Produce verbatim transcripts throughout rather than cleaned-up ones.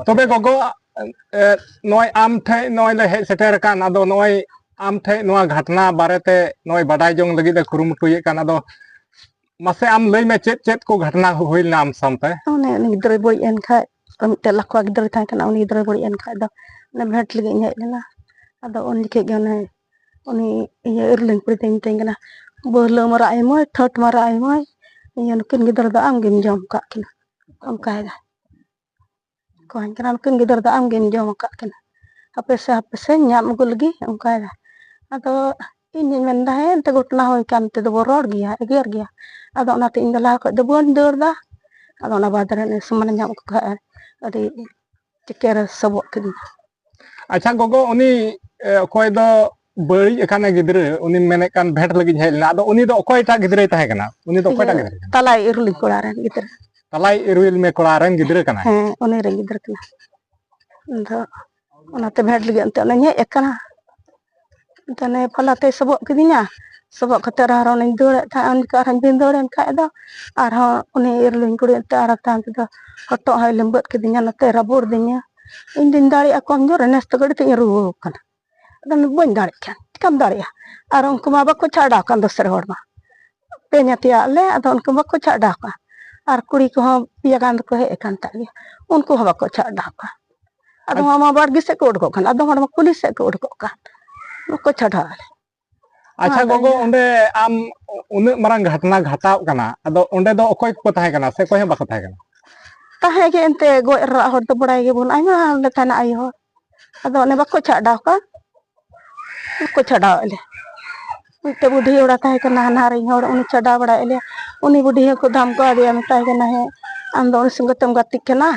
ᱛᱚᱵᱮ ᱜᱚᱜᱚ, ᱮ, ᱱᱚᱜᱼᱚᱭ ᱟᱢ ᱴᱷᱮᱡ ᱱᱚᱜᱼᱚᱭ ᱞᱮ ᱦᱮᱡ ᱥᱮᱴᱮᱨ ᱟᱠᱟᱱ, ᱟᱫᱚ ᱱᱚᱜᱼᱚᱭ ᱟᱢ ᱴᱷᱮᱡ ᱱᱚᱣᱟ ᱜᱷᱟᱴᱱᱟ ᱵᱟᱨᱮᱛᱮ ᱱᱚᱜᱼᱚᱭ ᱵᱟᱰᱟᱭ ᱡᱚᱝ ᱞᱟᱹᱜᱤᱫ ᱞᱮ ᱠᱩᱨᱩᱢᱩᱴᱩᱭᱮᱫ ᱠᱟᱱ, ᱟᱫᱚ ᱢᱟᱥᱮ ᱟᱢ ᱞᱟᱹᱭ ᱢᱮ, ᱪᱮᱫ ᱪᱮᱫ ᱠᱚ ᱜᱷᱟᱴᱱᱟ ᱦᱩᱭ ᱞᱮᱱᱟ ᱟᱢ ᱥᱟᱶᱛᱮ? ᱚᱱᱮ ᱩᱱᱤ ᱜᱤᱫᱽᱨᱟᱹᱭ ᱵᱟᱹᱲᱤᱡ ᱮᱱ ᱠᱷᱟᱡ, ᱢᱤᱫᱴᱮᱡ ᱞᱟᱠᱷᱣᱟ ᱜᱤᱫᱽᱨᱟᱹᱭ ᱛᱟᱦᱮᱸ ᱠᱟᱱᱟ, ᱩᱱᱤ ᱜᱤᱫᱽᱨᱟᱹᱭ ᱵᱟᱹᱲᱤᱡ ᱮᱱ ᱠᱷᱟᱡ ᱫᱚ ᱚᱱᱮ ᱵᱷᱮᱴ ᱞᱟᱹᱜᱤᱫ ᱤᱧ ᱦᱮᱡ ᱞᱮᱱᱟ᱾ ᱟᱫᱚ ᱩᱱ ᱡᱚᱠᱷᱮᱡ ᱜᱮ ᱚᱱᱮ ᱩᱱᱤ ᱤᱭᱟᱹ ᱤᱨᱤᱞᱤᱧ ᱠᱩᱲᱤ ᱛᱤᱧ ᱢᱤᱛᱟᱹᱧ ᱠᱟᱱᱟ, "ᱵᱟᱹᱦᱞᱟᱹ ᱢᱟᱨᱟᱜ ᱟᱭ ᱢᱟᱹᱭ, ᱴᱷᱟᱹᱴ ᱢᱟᱨᱟᱜ ᱟᱭ ᱢᱟᱹᱭ, ᱤᱭᱟᱹ ᱱᱩᱠᱤᱱ ᱜᱤᱫᱽᱨᱟᱹ ᱫᱚ ᱟᱢ ᱜᱮᱢ ᱡᱚᱢ ᱟᱠᱟᱫ ᱠᱤᱱᱟ", ᱚᱱᱠᱟᱭᱮᱫᱟ᱾ ᱠᱚᱣᱟᱧ ᱠᱟᱱᱟ, "ᱱᱩᱠᱤᱱ ᱜᱤᱫᱽᱨᱟᱹ ᱫᱚ ᱟᱢ ᱜᱮᱢ ᱡᱚᱢ ᱟᱠᱟᱫ ᱠᱤᱱᱟ, ᱦᱟᱯᱮ ᱥᱮ, ᱦᱟᱯᱮ ᱥᱮ, ᱧᱟᱢ ᱟᱹᱜᱩ ᱞᱮᱜᱮ", ᱚᱱᱠᱟᱭᱮᱫᱟ᱾ ᱟᱫᱚ ᱤᱧᱤᱧ ᱢᱮᱱᱫᱟ, "ᱦᱮᱸ, ᱮᱱᱛᱮ ᱜᱷᱚᱴᱚᱱᱟ ᱦᱩᱭ ᱠᱟᱱ ᱛᱮᱫᱚ ᱵᱚ ᱨᱚᱲ ᱜᱮᱭᱟ, ᱮᱜᱮᱨ ᱜᱮᱭᱟ", ᱟᱫᱚ ᱚᱱᱟᱛᱮ ᱤᱧ ᱫᱚ ᱞᱟᱦᱟ ᱠᱷᱚᱡ ᱫᱚ ᱵᱟᱹᱧ ᱫᱟᱹᱲ ᱫᱟ᱾ ᱟᱫᱚ ᱚᱱᱟ ᱵᱟᱫᱽ ᱨᱮ ᱩᱱᱤ ᱥᱚᱢᱟᱱᱮ ᱧᱟᱢ ᱟᱹᱜᱩ ᱠᱟᱜᱼᱟ, ᱟᱹᱰᱤ ᱪᱤᱠᱟᱹᱨᱮ ᱥᱚᱵᱚᱜ ᱠᱤᱫᱤᱧᱟ᱾ ᱟᱪᱪᱷᱟ ᱜᱚᱜᱚ, ᱩᱱᱤ, ᱮ, ᱚᱠᱚᱭ ᱫᱚ ᱵᱟᱹᱲᱤᱡ ᱟᱠᱟᱱᱮ ᱜᱤᱫᱽᱨᱟᱹ, ᱩᱱᱤᱢ ᱢᱮᱱᱮᱫ ᱠᱟᱱ ᱵᱷᱮᱴ ᱞᱟᱹᱜᱤᱫ ᱤᱧ ᱦᱮᱡ ᱞᱮᱱᱟ, ᱟᱫᱚ ᱩᱱᱤ ᱫᱚ ᱚᱠᱚᱭᱴᱟᱜ ᱜᱤᱫᱽᱨᱟᱹᱭ ᱛᱟᱦᱮᱸ ᱠᱟᱱᱟ? ᱩᱱᱤ ᱫᱚ ᱚᱠᱚᱭᱴᱟᱜ ᱤᱭᱟᱹ, ᱜᱤᱫᱽᱨᱟᱹ ᱠᱟᱱᱟ? ᱛᱟᱞᱟᱭ ᱤᱨᱤᱞᱤᱧ ᱠᱚᱲᱟ ᱨᱮᱱ ᱜᱤᱫᱽᱨᱟᱹ᱾ ᱛᱟᱞᱟᱭ ᱤᱨᱤᱞ ᱢᱮ ᱠᱚᱲᱟ ᱨᱮᱱ ᱜᱤᱫᱽᱨᱟᱹ ᱠᱟᱱᱟᱭ? ᱦᱮᱸ, ᱩᱱᱤ ᱨᱮᱱ ᱜᱤᱫᱽᱨᱟᱹ ᱠᱟᱱᱟᱭ᱾ ᱟᱫᱚ ᱚᱱᱟᱛᱮ ᱵᱷᱮᱴ ᱞᱟᱹᱜᱤᱫ ᱚᱱᱛᱮ ᱚᱱᱮᱧ ᱦᱮᱡ ᱟᱠᱟᱱᱟ᱾ ᱚᱱᱛᱮ ᱚᱱᱮ ᱯᱷᱟᱞᱟᱛᱮᱭ ᱥᱚᱵᱚᱜ ᱠᱤᱫᱤᱧᱟ᱾ ᱥᱚᱵᱚᱜ ᱠᱟᱛᱮ ᱟᱨᱦᱚᱸ ᱚᱱᱮᱧ ᱫᱟᱹᱲᱮᱫ ᱛᱟᱦᱮᱸᱫ, ᱩᱱ ᱡᱚᱠᱷᱚᱱ ᱟᱨᱦᱚᱸᱧ ᱫᱟᱹᱲᱮᱱ ᱠᱷᱟᱡ ᱫᱚ ᱟᱨᱦᱚᱸ ᱩᱱᱤ ᱤᱨᱤᱞᱤᱧ ᱠᱩᱲᱤ ᱮᱱᱛᱮ ᱟᱨᱦᱚᱸ ᱛᱟᱭᱚᱢ ᱛᱮᱫᱚ ᱦᱚᱴᱚᱜ ᱦᱚᱸᱭ ᱞᱤᱢᱵᱟᱹᱫ ᱠᱤᱫᱤᱧᱟ, ᱱᱚᱛᱮ ᱨᱟᱹᱵᱩᱲ ᱫᱤᱧᱟ᱾ ᱤᱧ ᱫᱩᱧ ᱫᱟᱲᱮᱭᱟᱜᱼᱟ ᱠᱚᱢ ᱡᱳᱨ, ᱱᱮᱥ ᱫᱚ ᱜᱟᱹᱰᱤ ᱛᱮᱧ ᱨᱩᱣᱟᱹᱲ ᱠᱟᱱᱟ᱾ ᱟᱫᱚ ᱵᱟᱹᱧ ᱫᱟᱲᱮᱜ ᱠᱟᱱ, ᱪᱤᱠᱟᱢ ᱫᱟᱲᱮᱜᱼᱟ? ᱟᱨ ᱩᱱᱠᱩ ᱢᱟ ᱵᱟᱠᱚ ᱪᱷᱟᱰᱟᱣ ᱠᱟᱱ ᱫᱚᱥᱨᱟ ᱦᱚᱲ ᱢᱟ᱾ ᱯᱮ ᱧᱟᱛᱭᱟᱜ ᱞᱮ, ᱟᱫᱚ ᱩᱱᱠᱩ ᱵᱟᱠᱚ ᱪᱷᱟᱰᱟᱣ ᱠᱟᱱ᱾ ᱟᱨ ᱠᱩᱲᱤ ᱠᱚᱦᱚᱸ ᱯᱮᱭᱟ ᱜᱟᱱ ᱫᱚᱠᱚ ᱦᱮᱡ ᱟᱠᱟᱱ ᱛᱟᱞᱮᱭᱟ, ᱩᱱᱠᱩ ᱦᱚᱸ ᱵᱟᱠᱚ ᱪᱷᱟᱰᱟᱣ ᱠᱟᱱ᱾ ᱟᱫᱚ ᱟᱪ- ᱦᱚᱲ ᱢᱟ ᱵᱟᱲᱜᱮ ᱥᱮᱫ ᱠᱚ ᱩᱰᱩᱠᱚᱜ ᱠᱟᱱ, ᱟᱫᱚ ᱦᱚᱲ ᱢᱟ ᱠᱩᱞᱦᱤ ᱥᱮᱫ ᱠᱚ ᱩᱰᱩᱠᱚᱜ ᱠᱟᱱ, ᱵᱟᱠᱚ ᱪᱷᱟᱰᱟᱣ ᱟᱞᱮ᱾ ᱟᱪᱪᱷᱟ ᱟᱫᱚ ᱜᱚᱜᱚ, ᱤᱧ ᱚᱸᱰᱮ ᱟᱢ ᱩᱱᱟᱹᱜ ᱢᱟᱨᱟᱝ ᱜᱷᱟᱴᱱᱟ ᱜᱷᱟᱴᱟᱣ ᱠᱟᱱᱟ, ᱟᱫᱚ ᱚᱸᱰᱮ ᱫᱚ ᱚᱠᱚᱭ ᱠᱚᱠᱚ ᱛᱟᱦᱮᱸ ᱠᱟᱱᱟ ᱥᱮ ᱚᱠᱚᱭ ᱦᱚᱸ ᱵᱟᱠᱚ ᱛᱟᱦᱮᱸ ᱠᱟᱱᱟ? ᱛᱟᱦᱮᱸ ᱜᱮ ᱮᱱᱛᱮ, ᱜᱚᱡ ᱨᱟᱜ ᱦᱚᱲ ᱫᱚ ᱵᱟᱲᱟᱭ ᱜᱮᱵᱚᱱ, ᱟᱭᱢᱟ ᱞᱮ ᱛᱟᱦᱮᱱᱟ ᱟᱭᱳ ᱦᱚᱲ᱾ ᱟᱫᱚ ᱚᱱᱮ ᱵᱟᱠᱚ ᱪᱷᱟᱰᱟᱣ ᱠᱟᱱ, ᱵᱟᱠᱚ ᱪᱷᱟᱰᱟᱣᱮᱫ ᱞᱮ᱾ ᱢᱤᱫᱴᱮᱡ ᱵᱩᱰᱷᱤ ᱦᱚᱲ ᱛᱟᱦᱮᱸ ᱠᱟᱱᱟ, ᱦᱟᱱᱦᱟᱨᱤᱧ ᱦᱚᱲ, ᱩᱱᱤ ᱪᱷᱟᱰᱟᱣ ᱵᱟᱲᱟᱭᱮᱫ ᱞᱮᱭᱟ᱾ ᱩᱱᱤ ᱵᱩᱰᱷᱤ ᱦᱚᱸᱠᱚ ᱫᱷᱟᱢᱠᱟᱣ ᱟᱫᱮᱭᱟ, ᱢᱮᱛᱟᱭ ᱠᱟᱱᱟ, "ᱦᱮᱸ, ᱟᱢ ᱫᱚ ᱩᱱᱤ ᱥᱚᱸᱜᱮ ᱛᱮᱢ ᱜᱟᱛᱮᱜ ᱠᱟᱱᱟ,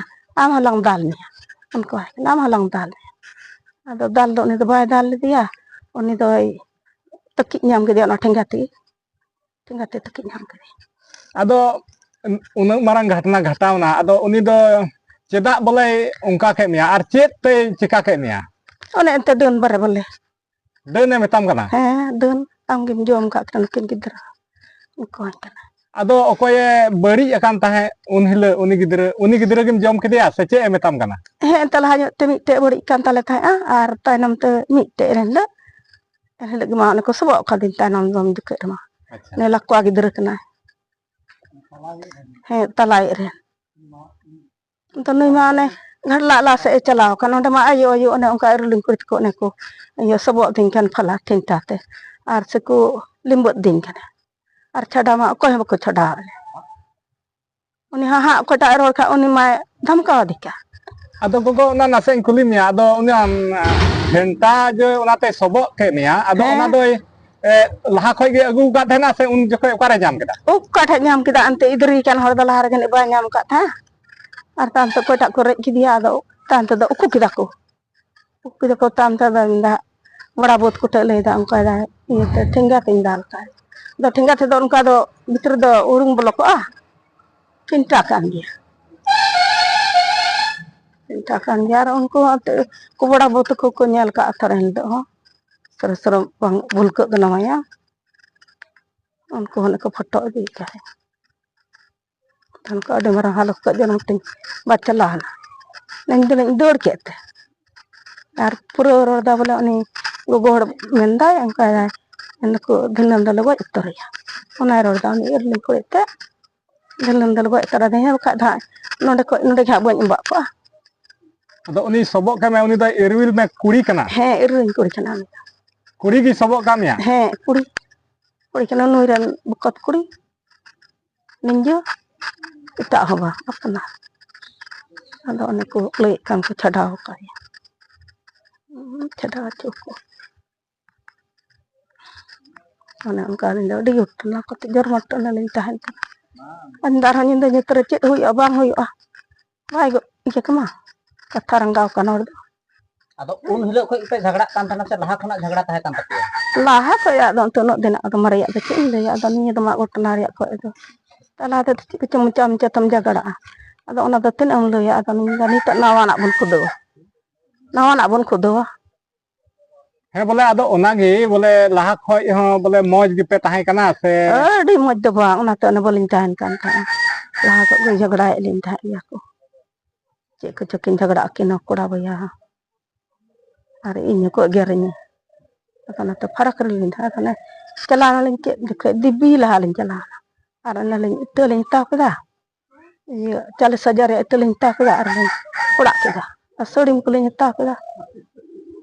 ᱟᱢ ᱦᱚᱞᱟᱝ ᱫᱟᱞ ᱢᱮᱭᱟ", ᱚᱱᱠᱟ ᱟᱭ ᱠᱟᱱᱟ, "ᱟᱢ ᱦᱚᱞᱟᱝ ᱫᱟᱞ ᱢᱮᱭᱟ᱾" ᱟᱫᱚ ᱫᱟᱞ ᱫᱚ ᱩᱱᱤ ᱫᱚ ᱵᱟᱭ ᱫᱟᱞ ᱞᱮᱫᱮᱭᱟ, ᱩᱱᱤ ᱫᱚᱭ ᱛᱟᱹᱠᱤᱡ ᱧᱟᱢ ᱠᱮᱫᱮᱭᱟ ᱚᱱᱟ ᱴᱷᱮᱸᱜᱟ ᱛᱮ᱾ ᱴᱷᱮᱸᱜᱟ ᱛᱮ ᱛᱟᱹᱠᱤᱡ ᱧᱟᱢ ᱠᱮᱫᱮᱭᱟ᱾ ᱟᱫᱚ ᱩᱱᱟᱹᱜ ᱢᱟᱨᱟᱝ ᱜᱷᱟᱴᱱᱟ ᱜᱷᱟᱴᱟᱣᱱᱟ, ᱟᱫᱚ ᱩᱱᱤ ᱫᱚ ᱪᱮᱫᱟᱜ ᱵᱚᱞᱮ ᱚᱱᱠᱟ ᱠᱮᱫ ᱢᱮᱭᱟ ᱟᱨ ᱪᱮᱫ ᱛᱮᱭ ᱪᱮᱠᱟ ᱠᱮᱫ ᱢᱮᱭᱟ? ᱚᱱᱮ ᱮᱱᱛᱮ ᱰᱟᱹᱱ ᱵᱟᱨᱮ ᱵᱚᱞᱮ᱾ ᱰᱟᱹᱱᱮ ᱢᱮᱛᱟᱢ ᱠᱟᱱᱟ? ᱦᱮᱸ, ᱰᱟᱹᱱ ᱟᱢᱜᱮᱢ ᱡᱚᱢ ᱠᱟᱜ ᱠᱟᱱᱟ ᱱᱩᱠᱤᱱ ᱜᱤᱫᱽᱨᱟᱹ᱾ ᱚᱱᱠᱟᱣᱟᱹᱧ ᱠᱟᱱᱟ᱾ ᱟᱫᱚ ᱚᱠᱚᱭᱮ ᱵᱟᱹᱲᱤᱡ ᱟᱠᱟᱱ ᱛᱟᱦᱮᱸᱫ ᱩᱱ ᱦᱤᱞᱳᱜ, ᱩᱱᱤ ᱜᱤᱫᱽᱨᱟᱹ, ᱩᱱᱤ ᱜᱤᱫᱽᱨᱟᱹ ᱜᱮᱢ ᱡᱚᱢ ᱠᱮᱫᱮᱭᱟ ᱥᱮ ᱪᱮᱫ ᱮ ᱢᱮᱛᱟᱢ ᱠᱟᱱᱟ? ᱦᱮᱸ, ᱮᱱᱛᱮ ᱞᱟᱦᱟ ᱧᱚᱜ ᱛᱮ ᱢᱤᱫᱴᱮᱡ ᱵᱟᱹᱲᱤᱡ ᱠᱟᱱ ᱛᱟᱞᱮ ᱛᱟᱦᱮᱸᱫᱼᱟ, ᱟᱨ ᱛᱟᱭᱱᱚᱢ ᱛᱮ ᱢᱤᱫᱴᱮᱡ ᱮᱱ ᱦᱤᱞᱳᱜ, ᱮᱱ ᱦᱤᱞᱳᱜ ᱜᱮ ᱢᱟ ᱚᱱᱮ ᱠᱚ ᱥᱚᱵᱚᱜ ᱠᱟᱫᱤᱧ ᱛᱟᱭᱱᱚᱢ ᱫᱚᱢ ᱡᱚᱠᱷᱮᱡ ᱨᱮᱢᱟ᱾ ᱟᱪᱪᱷᱟ᱾ ᱩᱱᱤ ᱞᱟᱠᱣᱟ ᱜᱤᱫᱽᱨᱟᱹ ᱠᱟᱱᱟᱭ᱾ ᱦᱮᱸ, ᱛᱟᱞᱟᱭᱤᱡ ᱨᱮᱱ᱾ ᱟᱫᱚ ᱱᱩᱭ ᱢᱟ ᱚᱱᱮ ᱜᱷᱟᱴᱞᱟ ᱞᱟ ᱥᱮᱫ ᱮ ᱪᱟᱞᱟᱣ ᱟᱠᱟᱱ, ᱚᱸᱰᱮ ᱢᱟ ᱟᱭᱳ, ᱟᱭᱳ ᱚᱱᱮ ᱚᱱᱠᱟ ᱟᱹᱨᱩᱞᱤᱧ ᱠᱩᱲᱤ ᱛᱟᱠᱚ ᱚᱱᱮ ᱠᱚ ᱤᱭᱟᱹ ᱥᱚᱵᱚᱜ ᱫᱤᱧ ᱠᱟᱱ ᱯᱷᱟᱞᱟ ᱴᱷᱤᱱᱴᱟ ᱛᱮ, ᱟᱨ ᱥᱮᱠᱚ ᱞᱤᱢᱵᱟᱹᱫ ᱫᱤᱧ ᱠᱟᱱᱟ, ᱟᱨ ᱪᱷᱟᱰᱟ ᱢᱟ ᱚᱠᱚᱭ ᱦᱚᱸ ᱵᱟᱠᱚ ᱪᱷᱟᱰᱟᱣ ᱟᱞᱮ᱾ ᱩᱱᱤ ᱦᱟᱦᱟᱜ ᱚᱠᱚᱭᱴᱟᱜ ᱮ ᱨᱚᱲ ᱠᱷᱟᱱ ᱩᱱᱤ ᱢᱟᱭ ᱫᱷᱟᱢᱠᱟᱣ ᱟᱫᱮ ᱠᱟᱱ᱾ ᱟᱫᱚ ᱜᱚᱜᱚ, ᱚᱱᱟ ᱱᱟᱥᱮ ᱤᱧ ᱠᱩᱞᱤ ᱢᱮᱭᱟ, ᱟᱫᱚ ᱩᱱᱤ ᱟᱢ, ᱴᱷᱮᱱᱴᱟ ᱡᱮ ᱚᱱᱟᱛᱮ ᱥᱚᱵᱚᱜ ᱠᱮᱫ ᱢᱮᱭᱟ, ᱟᱫᱚ ᱦᱮᱸ᱾ ᱚᱱᱟ ᱫᱚᱭ, ᱮ, ᱞᱟᱦᱟ ᱠᱷᱚᱡ ᱜᱮ ᱟᱹᱜᱩ ᱟᱠᱟᱫ ᱛᱟᱦᱮᱱᱟ ᱥᱮ ᱩᱱ ᱡᱚᱠᱷᱚᱡ ᱚᱠᱟᱨᱮ ᱧᱟᱢ ᱠᱮᱫᱟ? ᱚᱠᱟ ᱴᱷᱮᱡ ᱧᱟᱢ ᱠᱮᱫᱟ? ᱮᱱᱛᱮ ᱤᱫᱨᱤ ᱠᱟᱱ ᱦᱚᱲ ᱫᱚ ᱞᱟᱦᱟ ᱨᱮᱜᱮ ᱵᱟᱭ ᱧᱟᱢ ᱟᱠᱟᱫ ᱛᱟᱦᱮᱸᱫ, ᱟᱨ ᱛᱟᱭᱚᱢ ᱛᱮ ᱚᱠᱚᱭᱴᱟᱜ ᱠᱚ ᱨᱮᱡ ᱠᱮᱫᱮᱭᱟ, ᱟᱫᱚ ᱛᱟᱭᱚᱢ ᱛᱮᱫᱚ ᱩᱠᱩ ᱠᱮᱫᱟ ᱠᱚ᱾ ᱩᱠᱩ ᱠᱮᱫᱟ ᱠᱚ, ᱛᱟᱭᱚᱢ ᱛᱮᱫᱚ ᱢᱮᱱᱫᱟ, ᱵᱚᱲᱟ ᱵᱟᱹᱫᱽ ᱠᱚᱴᱷᱮᱡ ᱞᱟᱹᱭᱫᱟ, ᱚᱱᱠᱟᱭ ᱫᱟᱭ, ᱤᱭᱟᱹᱛᱮ ᱴᱷᱮᱸᱜᱟ ᱛᱤᱧ ᱫᱟᱞ ᱠᱟᱭ᱾ ᱟᱫᱚ ᱴᱷᱮᱸᱜᱟ ᱛᱮᱫᱚ ᱚᱱᱠᱟ ᱫᱚ ᱵᱷᱤᱛᱨᱤ ᱫᱚ ᱩᱨᱩᱢ ᱵᱚᱞᱚ ᱠᱚᱜᱼᱟ, ᱴᱷᱤᱱᱴᱟ ᱠᱟᱱ ᱜᱮᱭᱟ᱾ ᱴᱷᱤᱱᱴᱟ ᱠᱟᱱ ᱜᱮᱭᱟ, ᱟᱨ ᱩᱱᱠᱩ ᱦᱚᱸ ᱮᱱᱛᱮᱫ ᱠᱚ ᱵᱚᱲᱟ ᱵᱟᱹᱵᱩ ᱛᱟᱠᱚ ᱠᱚ ᱧᱮᱞ ᱠᱟᱜᱼᱟ ᱛᱚ, ᱮᱱ ᱦᱤᱞᱳᱜ ᱦᱚᱸ ᱥᱚᱨᱚ ᱥᱚᱨᱚ ᱵᱟᱝ ᱵᱷᱩᱞᱠᱟᱹᱜ ᱠᱟᱱᱟ ᱢᱟᱭᱟ, ᱩᱱᱠᱩ ᱦᱚᱸ ᱠᱚ ᱯᱷᱳᱴᱳ ᱤᱫᱤᱭᱮᱫ ᱛᱟᱦᱮᱸᱫ᱾ ᱛᱚᱠᱷᱚᱱ ᱠᱚ ᱟᱹᱰᱤ ᱢᱟᱨᱟᱝ ᱦᱟᱞᱚᱛ ᱠᱚ ᱡᱟᱱᱟᱢ ᱛᱤᱧ ᱵᱟ ᱪᱟᱞᱟᱣᱱᱟ᱾ ᱤᱧ ᱫᱚᱧ ᱫᱟᱹᱲ ᱠᱮᱫ ᱛᱮ, ᱟᱨ ᱯᱩᱨᱟᱹ ᱨᱚᱲ ᱫᱟ ᱵᱚᱞᱮ ᱩᱱᱤ ᱜᱚᱜᱚ ᱦᱚᱲ ᱢᱮᱱᱫᱟᱭ, ᱚᱱᱠᱟᱭ ᱫᱟᱭ, ᱢᱮᱱᱫᱟᱠᱚ ᱫᱷᱤᱱᱟᱹᱱ ᱫᱚᱞᱮ ᱜᱚᱡ ᱩᱛᱟᱹᱨᱮᱭᱟ᱾ ᱚᱱᱟᱭ ᱨᱚᱲ ᱫᱟ, ᱩᱱᱤ ᱤᱨᱞᱤᱧ ᱠᱩᱲᱤ ᱛᱮ ᱫᱷᱤᱱᱟᱹᱱ ᱫᱚᱞᱮ ᱜᱚᱡ ᱩᱛᱟᱹᱨ ᱟᱫᱮᱭᱟ, ᱵᱟᱠᱷᱟᱡ ᱫᱚ ᱦᱟᱸᱜ ᱱᱚᱸᱰᱮ ᱠᱷᱚᱡ ᱱᱚᱸᱰᱮ ᱜᱮ ᱦᱟᱸᱜ ᱵᱟᱹᱧ ᱩᱵᱟᱜ ᱠᱚᱜᱼᱟ᱾ ᱟᱫᱚ ᱩᱱᱤ ᱥᱚᱵᱚᱜ ᱠᱟᱱᱟᱭ, ᱩᱱᱤ ᱫᱚ ᱤᱨᱣᱤᱞ ᱢᱮ ᱠᱩᱲᱤ ᱠᱟᱱᱟ? ᱦᱮᱸ, ᱤᱨᱣᱤᱞ ᱠᱩᱲᱤ ᱠᱟᱱᱟ ᱩᱱᱤ ᱫᱚ᱾ ᱠᱩᱲᱤ ᱜᱮ ᱥᱚᱵᱚᱜ ᱠᱟᱜ ᱢᱮᱭᱟ? ᱦᱮᱸ, ᱠᱩᱲᱤ, ᱠᱩᱲᱤ ᱠᱟᱱᱟ, ᱱᱩᱭ ᱨᱮᱱ ᱵᱚᱠᱚᱛ ᱠᱩᱲᱤ᱾ ᱱᱤᱡᱮ ᱮᱴᱟᱜ ᱦᱚᱸ ᱵᱟᱝ ᱟᱯᱱᱟᱨ᱾ ᱟᱫᱚ ᱚᱱᱮ ᱠᱚ ᱞᱟᱹᱭᱮᱫ ᱠᱟᱱ ᱠᱚ ᱪᱷᱟᱰᱟᱣ ᱟᱠᱟᱫᱮᱭᱟ᱾ ᱦᱩᱸ, ᱪᱷᱟᱰᱟᱣ ᱦᱚᱪᱚ ᱠᱚ᱾ ᱚᱱᱮ ᱚᱱᱠᱟ ᱟᱹᱞᱤᱧ ᱫᱚ ᱟᱹᱰᱤ ᱜᱷᱚᱴᱚᱱᱟ ᱠᱚᱛᱮ ᱡᱚᱨᱢᱚᱴᱚᱱᱟ ᱞᱤᱧ ᱛᱟᱦᱮᱱ ᱠᱟᱱᱟ᱾ ᱟᱨ ᱟᱨᱦᱚᱸ ᱧᱤᱫᱟᱹ ᱧᱩᱛ ᱨᱮ ᱪᱮᱫ ᱦᱩᱭᱩᱜᱼᱟ ᱵᱟᱝ ᱦᱩᱭᱩᱜᱼᱟ, ᱵᱟᱭ ᱜᱚ-, ᱤᱭᱟᱹ ᱠᱟᱢᱟ, ᱠᱟᱛᱷᱟ ᱨᱟᱸᱜᱟᱣ ᱠᱟᱱ ᱦᱚᱲ ᱫᱚ᱾ ᱟᱫᱚ ᱩᱱ ᱦᱤᱞᱳᱜ ᱠᱷᱚᱡ ᱜᱮᱯᱮ ᱡᱷᱟᱜᱽᱲᱟᱜ ᱠᱟᱱ ᱛᱟᱦᱮᱱᱟ ᱥᱮ ᱞᱟᱦᱟ ᱠᱷᱚᱱᱟᱜ ᱡᱷᱟᱜᱽᱲᱟ ᱛᱟᱦᱮᱸ ᱠᱟᱱ ᱛᱟᱯᱮᱭᱟ? ᱞᱟᱦᱟ ᱠᱷᱚᱡ ᱟᱫᱚ ᱮᱱᱛᱮ ᱩᱱᱟᱹᱜ ᱫᱤᱱᱟᱜ ᱫᱚ ᱢᱟᱨᱮᱭᱟᱜ ᱫᱚ ᱪᱮᱫ ᱤᱧ ᱞᱟᱹᱭᱟ, ᱟᱫᱚ ᱱᱤᱭᱟᱹ ᱫᱚ ᱢᱟ ᱜᱷᱚᱴᱚᱱᱟ ᱨᱮᱭᱟᱜ ᱠᱷᱚᱡ ᱫᱚ᱾ ᱛᱟᱦᱞᱮ ᱟᱫᱚ ᱪᱮᱫ ᱠᱚᱪᱚ ᱢᱚᱪᱟ ᱢᱚᱪᱟ ᱛᱮᱢ ᱡᱷᱟᱜᱽᱲᱟᱜᱼᱟ, ᱟᱫᱚ ᱚᱱᱟ ᱫᱚ ᱛᱤᱱᱟᱹᱜ ᱮᱢ ᱞᱟᱹᱭᱟ? ᱟᱫᱚ ᱱᱤᱭᱟᱹ ᱫᱚ ᱱᱤᱛᱚᱜ ᱱᱟᱣᱟᱱᱟᱜ ᱵᱚᱱ ᱠᱷᱩᱫᱟᱹᱣᱟ, ᱱᱟᱣᱟᱱᱟᱜ ᱵᱚᱱ ᱠᱷᱩᱫᱟᱹᱣᱟ᱾ ᱦᱮᱸ, ᱵᱚᱞᱮ ᱟᱫᱚ ᱚᱱᱟᱜᱮ, ᱵᱚᱞᱮ ᱞᱟᱦᱟ ᱠᱷᱚᱡ ᱦᱚᱸ ᱵᱚᱞᱮ ᱢᱚᱡᱽ ᱜᱮᱯᱮ ᱛᱟᱦᱮᱸ ᱠᱟᱱᱟ ᱥᱮ? ᱟᱹᱰᱤ ᱢᱚᱡᱽ ᱫᱚ ᱵᱟᱝ, ᱚᱱᱟᱛᱮ ᱚᱱᱮ ᱵᱟᱹᱞᱤᱧ ᱛᱟᱦᱮᱱ ᱠᱟᱱ ᱛᱟᱦᱮᱸᱫ᱾ ᱞᱟᱦᱟ ᱠᱷᱚᱡ ᱜᱮ ᱡᱷᱚᱜᱽᱲᱟᱭᱮᱫ ᱞᱤᱧ ᱛᱟᱦᱮᱸᱫ ᱜᱮᱭᱟ ᱠᱚ, ᱪᱮᱫ ᱠᱚᱪᱚ ᱠᱤᱱ ᱡᱷᱚᱜᱽᱲᱟ ᱟᱹᱠᱤᱱ ᱦᱚᱸ ᱠᱚᱲᱟ ᱵᱚᱭᱦᱟ ᱦᱚᱸ, ᱟᱨ ᱤᱧ ᱦᱚᱸᱠᱚ ᱮᱜᱮᱨᱤᱧᱟ᱾ ᱟᱫᱚ ᱚᱱᱟᱛᱮ ᱯᱷᱟᱨᱟᱠ ᱨᱮᱞᱤᱧ ᱛᱟᱦᱮᱸ ᱠᱟᱱᱟ᱾ ᱪᱟᱞᱟᱣ ᱱᱟᱞᱤᱧ ᱪᱮᱫ ᱡᱚᱠᱷᱚᱡ ᱫᱤᱵᱤ ᱞᱟᱦᱟ ᱞᱤᱧ ᱪᱟᱞᱟᱣᱱᱟ, ᱟᱨ ᱚᱱᱟᱞᱤᱧ ᱤᱛᱟᱹ ᱞᱤᱧ ᱦᱟᱛᱟᱣ ᱠᱮᱫᱟ, ᱤᱭᱟᱹ ᱪᱟᱞᱤᱥ ᱦᱟᱡᱟᱨ ᱨᱮᱭᱟᱜ ᱤᱛᱟᱹ ᱞᱤᱧ ᱦᱟᱛᱟᱣ ᱠᱮᱫᱟ, ᱟᱨ ᱞᱤᱧ ᱚᱲᱟᱜ ᱠᱮᱫᱟ᱾ ᱟᱨ ᱥᱟᱹᱲᱤᱢ ᱠᱚᱞᱤᱧ ᱦᱟᱛᱟᱣ ᱠᱮᱫᱟ,